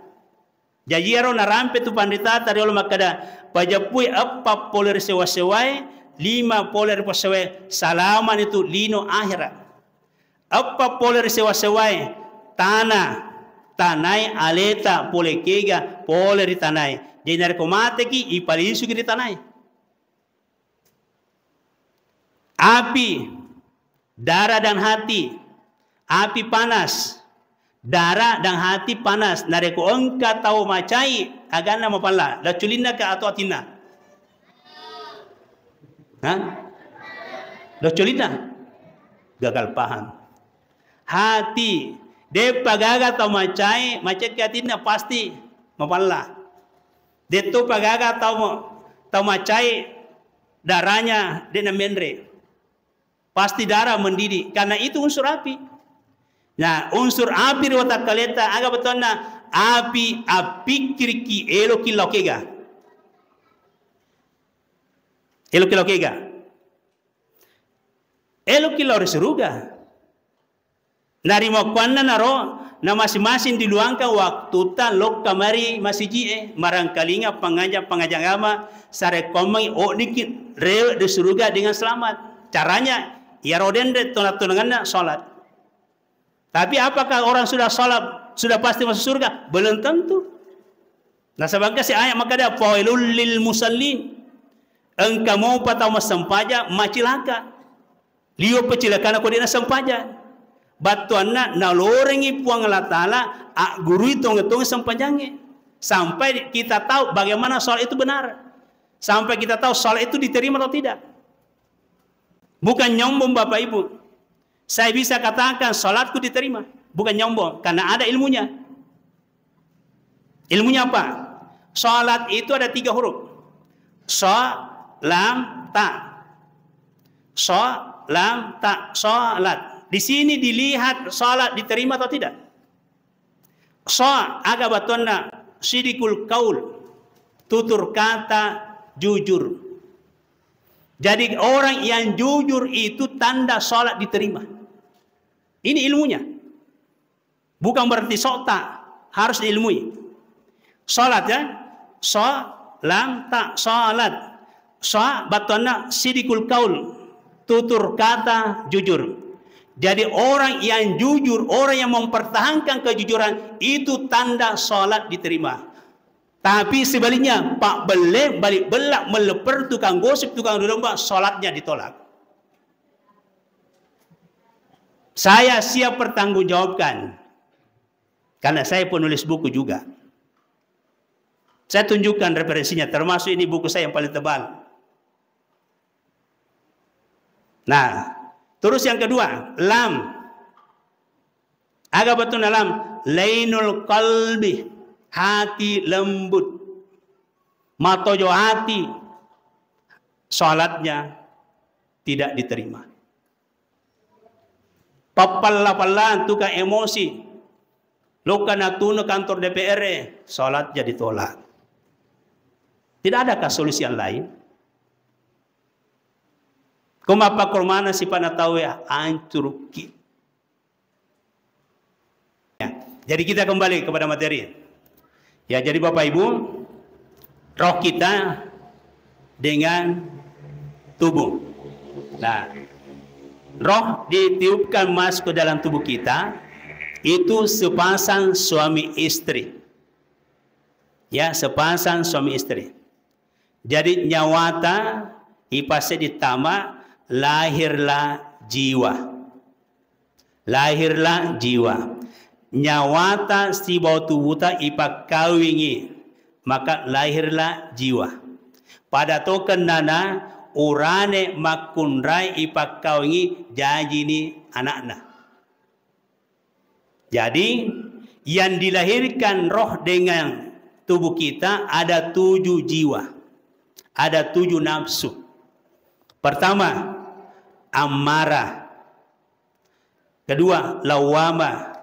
Jaji iyaro narampe tu panritata riolo makkeda, pajeppui eppa pole ri sewa-sewae, lima pole ri passewae, salamani tu lino ahera. Eppa pole ri sewa-sewae, tana, tanae aleta pole kega, pole ri tanae. Jadi narekko mateki, ipalisuki ri tanae. Api, darah dan hati. Api panas, darah dan hati panas. Narekko engka tau macai, aganna mapalla. Lacculinna ka atau atinna? Hah? Lacculinna? Gagal paham. Hati, de'pa gaga tau macai, macekki atinna pasti mapalla. De'topa gaga tau, tau macai, darahnya de'na menre. Pasti darah mendidih, karena itu unsur api. Nah, unsur api ri watakkaleta, aga bettuanna? Api appikkiriki, eloki lao kega. Eloki lao kega. Eloki lao ri suruga. Narimakkuannanaro, na masing-masing diluangkan waktutta lokka mari masiji'e, marangkalinga pangajang-pangajang agama, sarekkoammengngi oddikki rewe di suruga dengan selamat. Caranya, iyaro denre tona-tonanganna salat. Tapi apakah orang sudah salat sudah pasti masuk surga? Belum tentu. Nasaba engka si ayat makkeda, "Fawailul lil musallin." Engka mopa tau massempajang macilaka. Liwe' pacilakana ko de' nassempajang. Battuanna nalorengngi Puang Allah Ta'ala aggurui tongeng-tongeng sempajangnge. Sampai kita tahu bagaimana sholat itu benar. Sampai kita tahu sholat itu diterima atau tidak. Bukan nyombong, Bapak Ibu. Saya bisa katakan sholatku diterima. Bukan nyombong, karena ada ilmunya. Ilmunya apa? Sholat itu ada tiga huruf. Sho, lam, ta. Sho, lam, ta. Sholat. Di sini dilihat sholat diterima atau tidak. Sho, aga battuanna, sidikul kaul, tutur kata, jujur. Jadi orang yang jujur itu tanda sholat diterima. Ini ilmunya. Bukan berarti sota, harus diilmui. Sholat ya, sho, lam, ta, sholat. Sho, battuanna sidikul kaul, tutur kata, jujur. Jadi orang yang jujur, orang yang mempertahankan kejujuran, itu tanda sholat diterima. Tapi sebaliknya, pak belle, balik belak, meleper, tukang gosip, tukang domba, sholatnya ditolak. Saya siap pertanggungjawabkan, karena saya penulis buku juga. Saya tunjukkan referensinya, termasuk ini buku saya yang paling tebal. Nah, terus yang kedua, lam. Aga battuanna lam? Lainul qalbi, hati lembut. Matojo hati, sholatnya tidak diterima. Pappalla-pallaan, tukang emosi, lokka natunu kantor D P R, sholatnya ditolak. Tidak adakah solusi yang lain? Ko mappakkoromana sifatna tauwe, ancurukki. Ya, jadi kita kembali kepada materi. Ya, jadi Bapak Ibu, roh kita dengan tubuh. Nah, roh ditiupkan masuk ke dalam tubuh kita itu sepasang suami istri. Ya, sepasang suami istri. Jadi nyawata ipasseddi tama, lahirlah jiwa. Lahirlah jiwa. Nyawata sibawa tubuta ipakkawingi, maka lahirlah jiwa. Pada to kennana urane makkunrai ipakkawingi, jajini anakna. Jadi, yang dilahirkan roh dengan tubuh kita ada tujuh jiwa, ada tujuh nafsu. Pertama, ammarah. Kedua, lawwamah.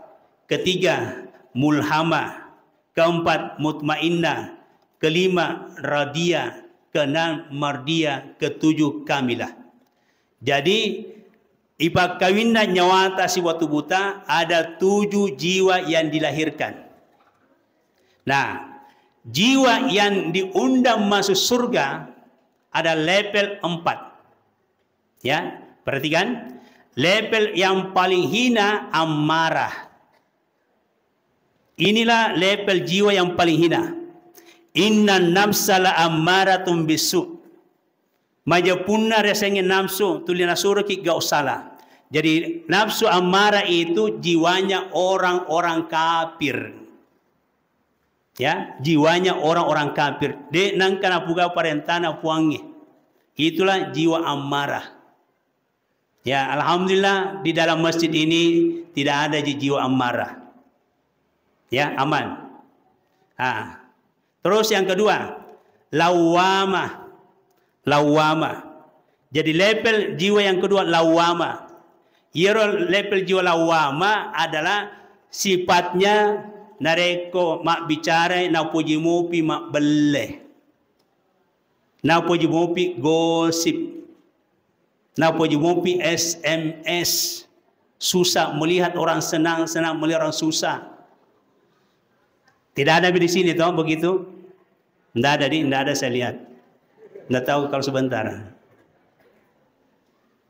Ketiga, mulhamah. Keempat, mutmainnah. Kelima, radiyah. Keenam, mardiyah. Ketujuh, kamilah. Jadi, ipakkawinna nyawata sibawa tubuta, ada tujuh jiwa yang dilahirkan. Nah, jiwa yang diundang masuk surga ada level empat. Ya, perhatikan. Level yang paling hina, ammarah. Inilah level jiwa yang paling hina. Inna nafsa la ammaratun bisu. Majepunna riasengnge nafsu, tuli nasuroki gau sala. Jadi, nafsu ammarah itu jiwanya orang-orang kafir. Ya, jiwanya orang-orang kafir. De nengka napuga parentana Puangnge. Itulah jiwa ammarah. Ya, alhamdulillah, di dalam masjid ini tidak ada ji-, jiwa ammarah. Ya, aman. Ah. Terus yang kedua, lawwamah. Lawwamah. Jadi level jiwa yang kedua, lawwamah. Iyaro level jiwa lawwamah adalah sifatnya narekko mabbicara napoji mopi mabbelle. Napoji mopi gosip. Napoji mopi S M S. Susah melihat orang senang, senang melihat orang susah. Tidak ada di sini toh begitu? Nggak ada, di, nggak ada saya lihat. Nggak tahu kalau sebentar.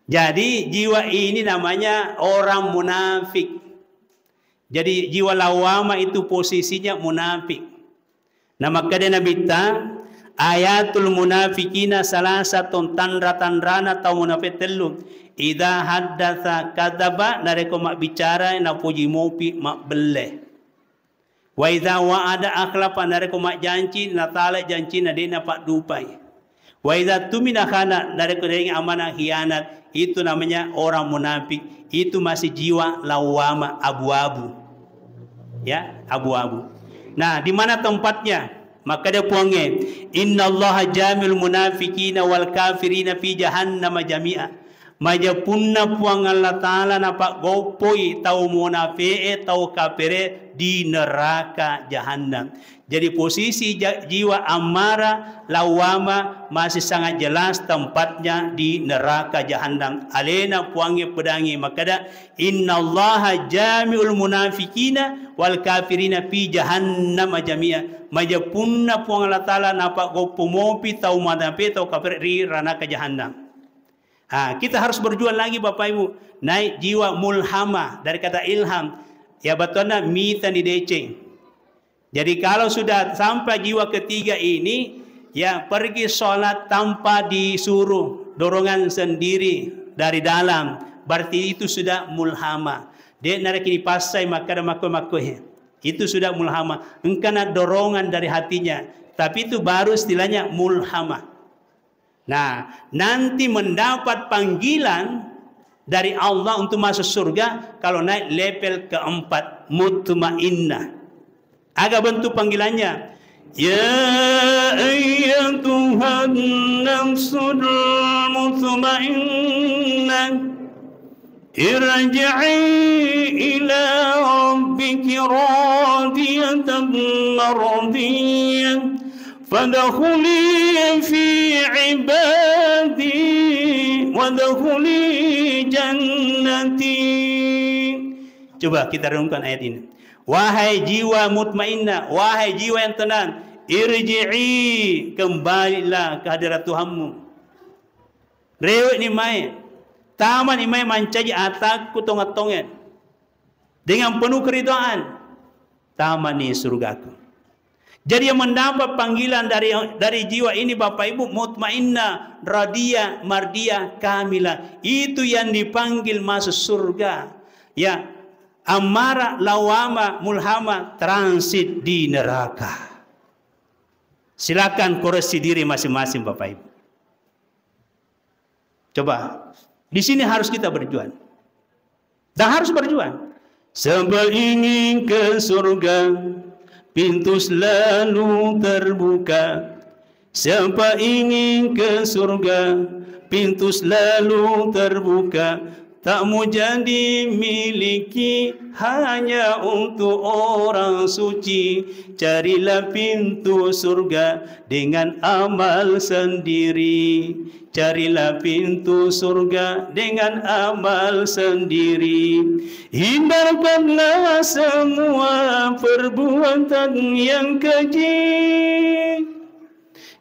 Jadi jiwa ini namanya orang munafik. Jadi jiwa lawwamah itu posisinya munafik. Namakkeda Nabitta, ayatul munafiqina salasatun, tanra-tanrana tau munafik tellu. Idza haddatsa kadzaba, narekko mabbicara napoji mopi, mabbelle. Wa idza wa'ada akhlafa, narekko majjanci natala jancina, de' napaddupai. Wa idza tumina khana, narekko de' amanah khianat. Itu namanya orang munafik. Itu masih jiwa lawwama, abu-abu. Ya, abu-abu. Nah, di mana tempatnya? Makkeda Puangnge, "Innallaha jami'ul munafiqina wal kafirina fi jahannama jami'a." Maja punna Puang Allah Ta'ala napaggoppoi tau munafi'e, tau kafire di neraka jahannam. Jadi posisi ja-, jiwa ammara lawwama masih sangat jelas tempatnya di neraka jahannam. Alena Puangnge pedangi makkeda, "Innallaha jami'ul munafiqina wal kafirina fi jahannama jami'a." Maja punna Puang Allah Ta'ala napaggoppo mopi tau munafiq, tau kafir ri ranaka jahannam. Ah, kita harus berjuang lagi, Bapak Ibu. Naik jiwa mulhama, dari kata ilham. Ya, battuanna mita ni deceng. Jadi kalau sudah sampai jiwa ketiga ini, ya pergi sholat tanpa disuruh, dorongan sendiri dari dalam, berarti itu sudah mulhama. De' narekko dipassai makkeda makko-makko he. Itu sudah mulhama. Engkana dorongan dari hatinya. Tapi itu baru istilahnya mulhama. Nah, nanti mendapat panggilan dari Allah untuk masuk surga kalau naik level keempat, mutmainnah. Aga bentuk panggilannya? "Ya ayyatuhan nafsul mutmainnah, irji'i ila rabbiki radiyatan mardiyah, fadkhuli fi ibadi, wadkhuli jannati." Coba kita renungkan ayat ini. Wahai jiwa mutmainnah, wahai jiwa yang tenang, irji'i, kembalilah ke hadirat Tuhanmu. Rewe'ni mae, tamani mae mancaji atakku tongeng-tongeng. Dengan penuh keridhaan, tamani surgaku. Jadi yang mendapat panggilan dari, dari jiwa ini, Bapak Ibu, mutmainnah, radiyah, mardiyah, kamilah. Itu yang dipanggil masuk surga. Ya, ammara, lawama, mulhama, transit di neraka. Silakan koreksi diri masing-masing, Bapak Ibu. Coba, di sini harus kita berjuang. Dan harus berjuang. Siapa ingin ke surga, pintu selalu terbuka. Siapa ingin ke surga, pintu selalu terbuka. Tak mau jadi miliki hanya untuk orang suci. Carilah pintu surga dengan amal sendiri. Carilah pintu surga dengan amal sendiri. Hindarkanlah semua perbuatan yang keji.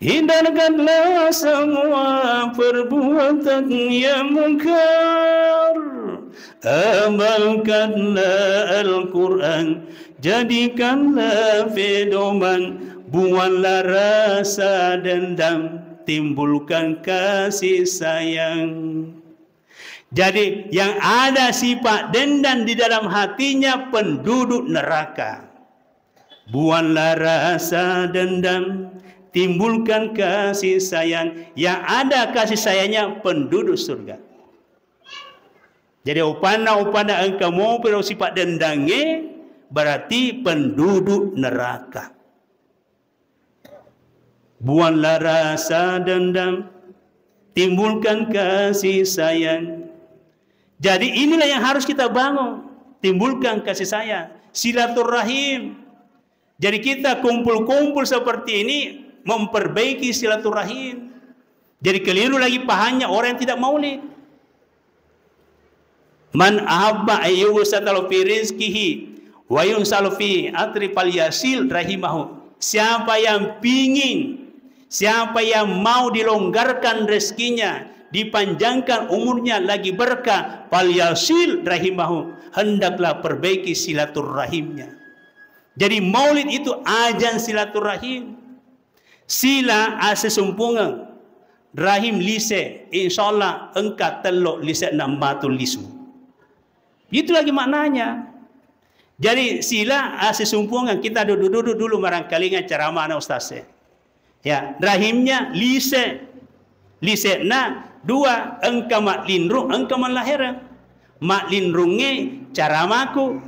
Hindarkanlah semua perbuatan yang mungkar. Amalkanlah Al-Quran, jadikanlah pedoman, buanglah rasa dendam, timbulkan kasih sayang. Jadi, yang ada sifat dendam di dalam hatinya, penduduk neraka. Buanglah rasa dendam, timbulkan kasih sayang. Yang ada kasih sayangnya, penduduk surga. Jadi, upanna, upanna engka mopi ro sifat dendangnge, berarti penduduk neraka. Buanglah rasa dendam, timbulkan kasih sayang. Jadi, inilah yang harus kita bangun, timbulkan kasih sayang, silaturahim. Jadi, kita kumpul-kumpul seperti ini memperbaiki silaturahim. Jadi, keliru lagi pahamnya orang yang tidak maulid. "Man ahabba ayyubu satalu fi rizkihi wa yunsalu fi atri falyasil rahimahu." Siapa yang pingin, siapa yang mau dilonggarkan rezekinya, dipanjangkan umurnya, lagi berkah, falyasil rahimahu, hendaklah perbaiki silaturahimnya. Jadi maulid itu ajang silaturahim. Sila asesumpungan, rahim lise, insyaallah engka tello lise'na matu lisu. Itu lagi maknanya. Jadi sila asesumpungan, kita duduk-duduk dulu marangkalinga ceramahna ustaz e. Ya, rahimnya lise. Lise'na dua, engka ma'linrung, engka mallahereng. Ma'linrungnge caramaku,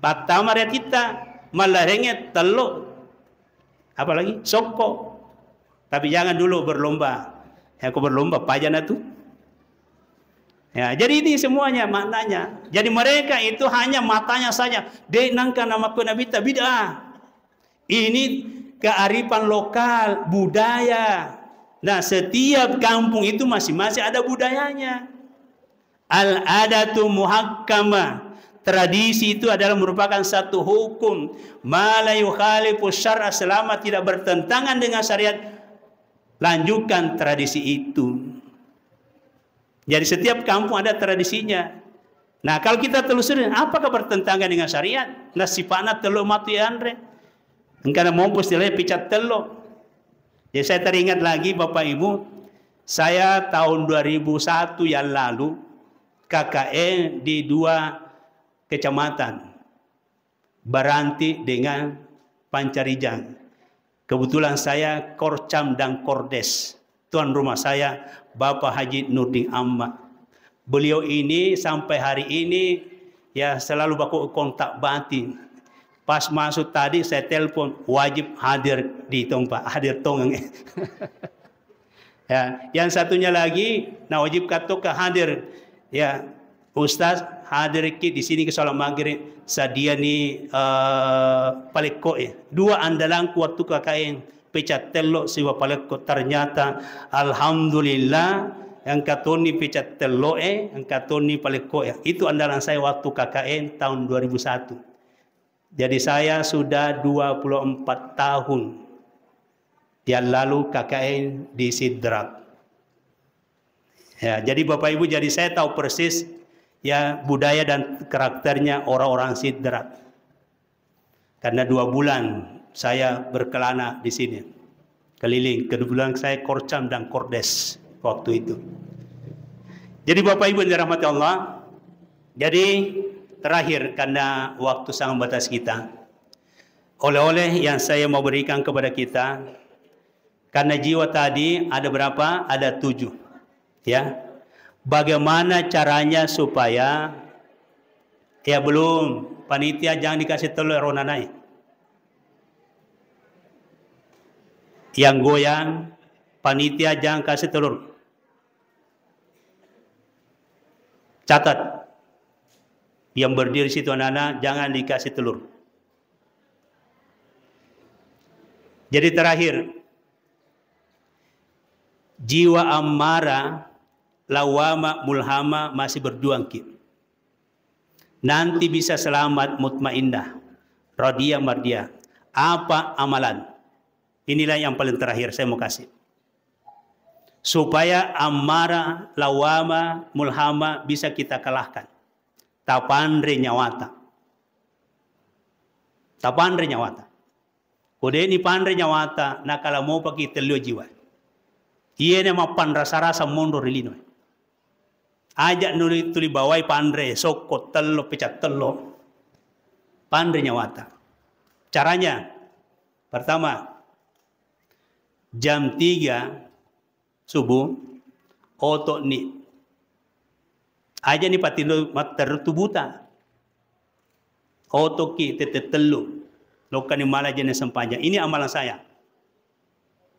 pattama ri atitta, mallaherengnge tello. Apalagi? Sokko. Tapi jangan dulu berlomba. Ya, aku berlomba, pajana tu. Ya, jadi ini semuanya maknanya. Jadi mereka itu hanya matanya saja. De nangka nama ku Nabi ta bid'ah. Ini kearifan lokal, budaya. Nah, setiap kampung itu masing-masing ada budayanya. Al-adatu muhakkama. Tradisi itu adalah merupakan satu hukum. Ma la yukhalifu syar'a, selama tidak bertentangan dengan syariat, lanjutkan tradisi itu. Jadi setiap kampung ada tradisinya. Nah, kalau kita telusuri, apakah bertentangan dengan syariat? Nah, sipa'na tello matu yanre. Engkana mompo istilahnya picat tello. Jadi saya teringat lagi Bapak Ibu, saya tahun dua ribu satu yang lalu K K N di dua kecamatan, Baranti dengan Pancarijang. Kebetulan saya Korcam dan Kordes. Tuan rumah saya Bapak Haji Nurdin Amma. Beliau ini sampai hari ini ya selalu baku kontak batin. Pas masuk tadi saya telepon, wajib hadir di tong, Pak, hadir tongeng. Ya, yang satunya lagi, nah, wajib katoka hadir. Ya, Ustaz, hadir ki di sini ke sholat maghrib, sadia ni, eh, palekko e. Dua andalanku waktu K K N, pecat tello siwa palekko. Ternyata, alhamdulillah, engka toni pecat tello e, engka toni palekko e. Itu andalan saya waktu K K N tahun dua ribu satu. Jadi saya sudah dua puluh empat tahun yang lalu K K N di Sidrap. Ya, jadi Bapak Ibu, jadi saya tahu persis ya budaya dan karakternya orang-orang Sidrap. Karena dua bulan saya berkelana di sini. Keliling, kebetulan saya Korcam dan Kordes waktu itu. Jadi Bapak Ibu yang dirahmati Allah, jadi terakhir karena waktu sangat batas kita, oleh-oleh yang saya mau berikan kepada kita, karena jiwa tadi ada berapa? Ada tujuh. Ya. Bagaimana caranya supaya, ya belum, panitia jangan dikasih telur ronanai. Yang goyang, panitia jangan kasih telur. Catat. Yang berdiri situ anak-anak, jangan dikasih telur. Jadi terakhir, jiwa ammara, lawama, mulhama masih berjuang ki. Nanti bisa selamat, mutmainnah, radiyah, mardiyah. Apa amalan? Inilah yang paling terakhir saya mau kasih. Supaya ammara, lawama, mulhama bisa kita kalahkan. Tapanre nyawata. Tapanre nyawata. Ko de'ni panre nyawata, nakala mopaki tellio jiwa. Iyena mappanrasa-rasa monro ri lino. Aja nuli tuli bawai panre, sokko tello, pecat tello. Panre nyawata. Caranya, pertama, jam tiga subuh, oto'ni. Aja ni patinro matteru tubuta. Otoki tette tellu. Lokkani mala jenne sempajang. Ini amalan saya.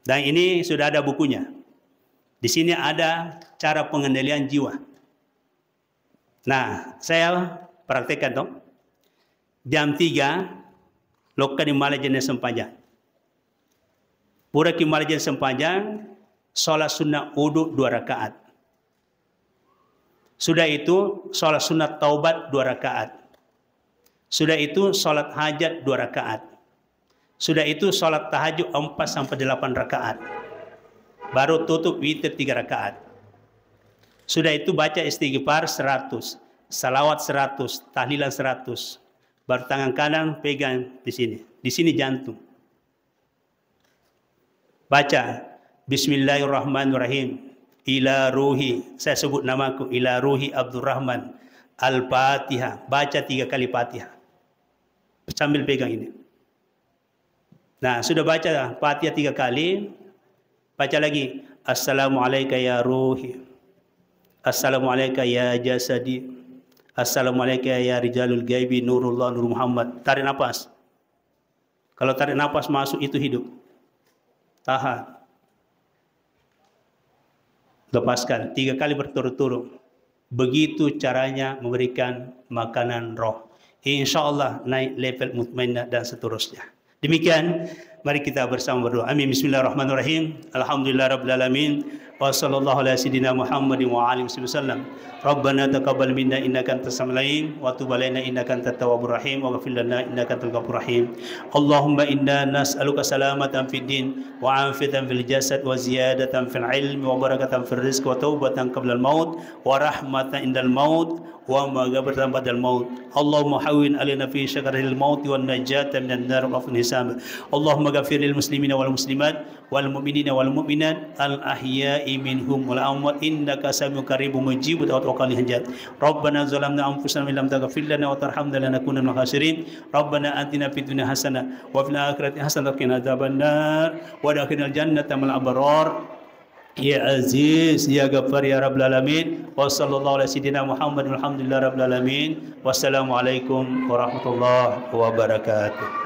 Dan ini sudah ada bukunya. Di sini ada cara pengendalian jiwa. Nah, saya praktekkan toh. Jam tiga, lokkani mala jenne sempajang. Puraki mala jenne sempajang, sholat sunnah wudu dua rakaat. Sudah itu, sholat sunnah taubat dua rakaat. Sudah itu, sholat hajat dua rakaat. Sudah itu, sholat tahajud empat sampai delapan rakaat. Baru tutup witir tiga rakaat. Sudah itu, baca istighfar seratus, salawat seratus, tahlilan seratus. Baru tangan kanan pegang di sini. Di sini jantung. Baca, "Bismillahirrahmanirrahim. Ila ruhi," saya sebut namaku, "ila ruhi Abdurrahman." Al-Fatihah. Baca tiga kali Fatihah. Sambil pegang ini. Nah, sudah baca Fatihah tiga kali, baca lagi, "Assalamualaika ya ruhi. Assalamualaika ya jasadi. Assalamualaika ya rijalul gaibi Nurullah Nur Muhammad." Tarik napas. Kalau tarik napas masuk, itu hidup. Tahan. Lepaskan. Tiga kali berturut-turut. Begitu caranya memberikan makanan roh. Insya Allah naik level mutmainnah dan seterusnya. Demikian, mari kita bersama berdoa. Amin. Bismillahirrahmanirrahim. Alhamdulillah Rabbil Alamin. Wa sallallahu ala sayyidina Muhammadin wa alihi wasallam. Rabbana taqabbal minna innaka antas samiul alim wa tub alaina innaka antat tawwabur rahim wa ghfir lana innaka antal ghafurur rahim. Allahumma inna nas'aluka salamatan fid din wa afiyatan fil jasad wa ziyadatan fil ilmi wa barakatan fil rizq wa taubatan qablal maut wa rahmatan indal maut wa maghfiratan ba'dal maut. Allahumma hawwin alaina fi sakaratil maut wa najatan minan nar wa afwin hisab. Allahumma ghafir lil muslimina wal muslimat wal mu'minina wal mu'minat al ahya'i minhum wal amwat innaka samiun qaribun mujibud da'wat wa qadil hajat. Rabbana zalamna anfusana wa illam taghfir lana wa tarhamna lanakunanna minal khasirin. Rabbana atina fid dunya hasanah wa fil akhirati hasanah wa qina adzabannar wa adkhilnal jannata ma'al abrar. Ya Aziz, ya Ghaffar, ya Rabbal Alamin. Wa sallallahu ala sayyidina Muhammad walhamdulillahi rabbil alamin. Wassalamualaikum warahmatullahi wabarakatuh.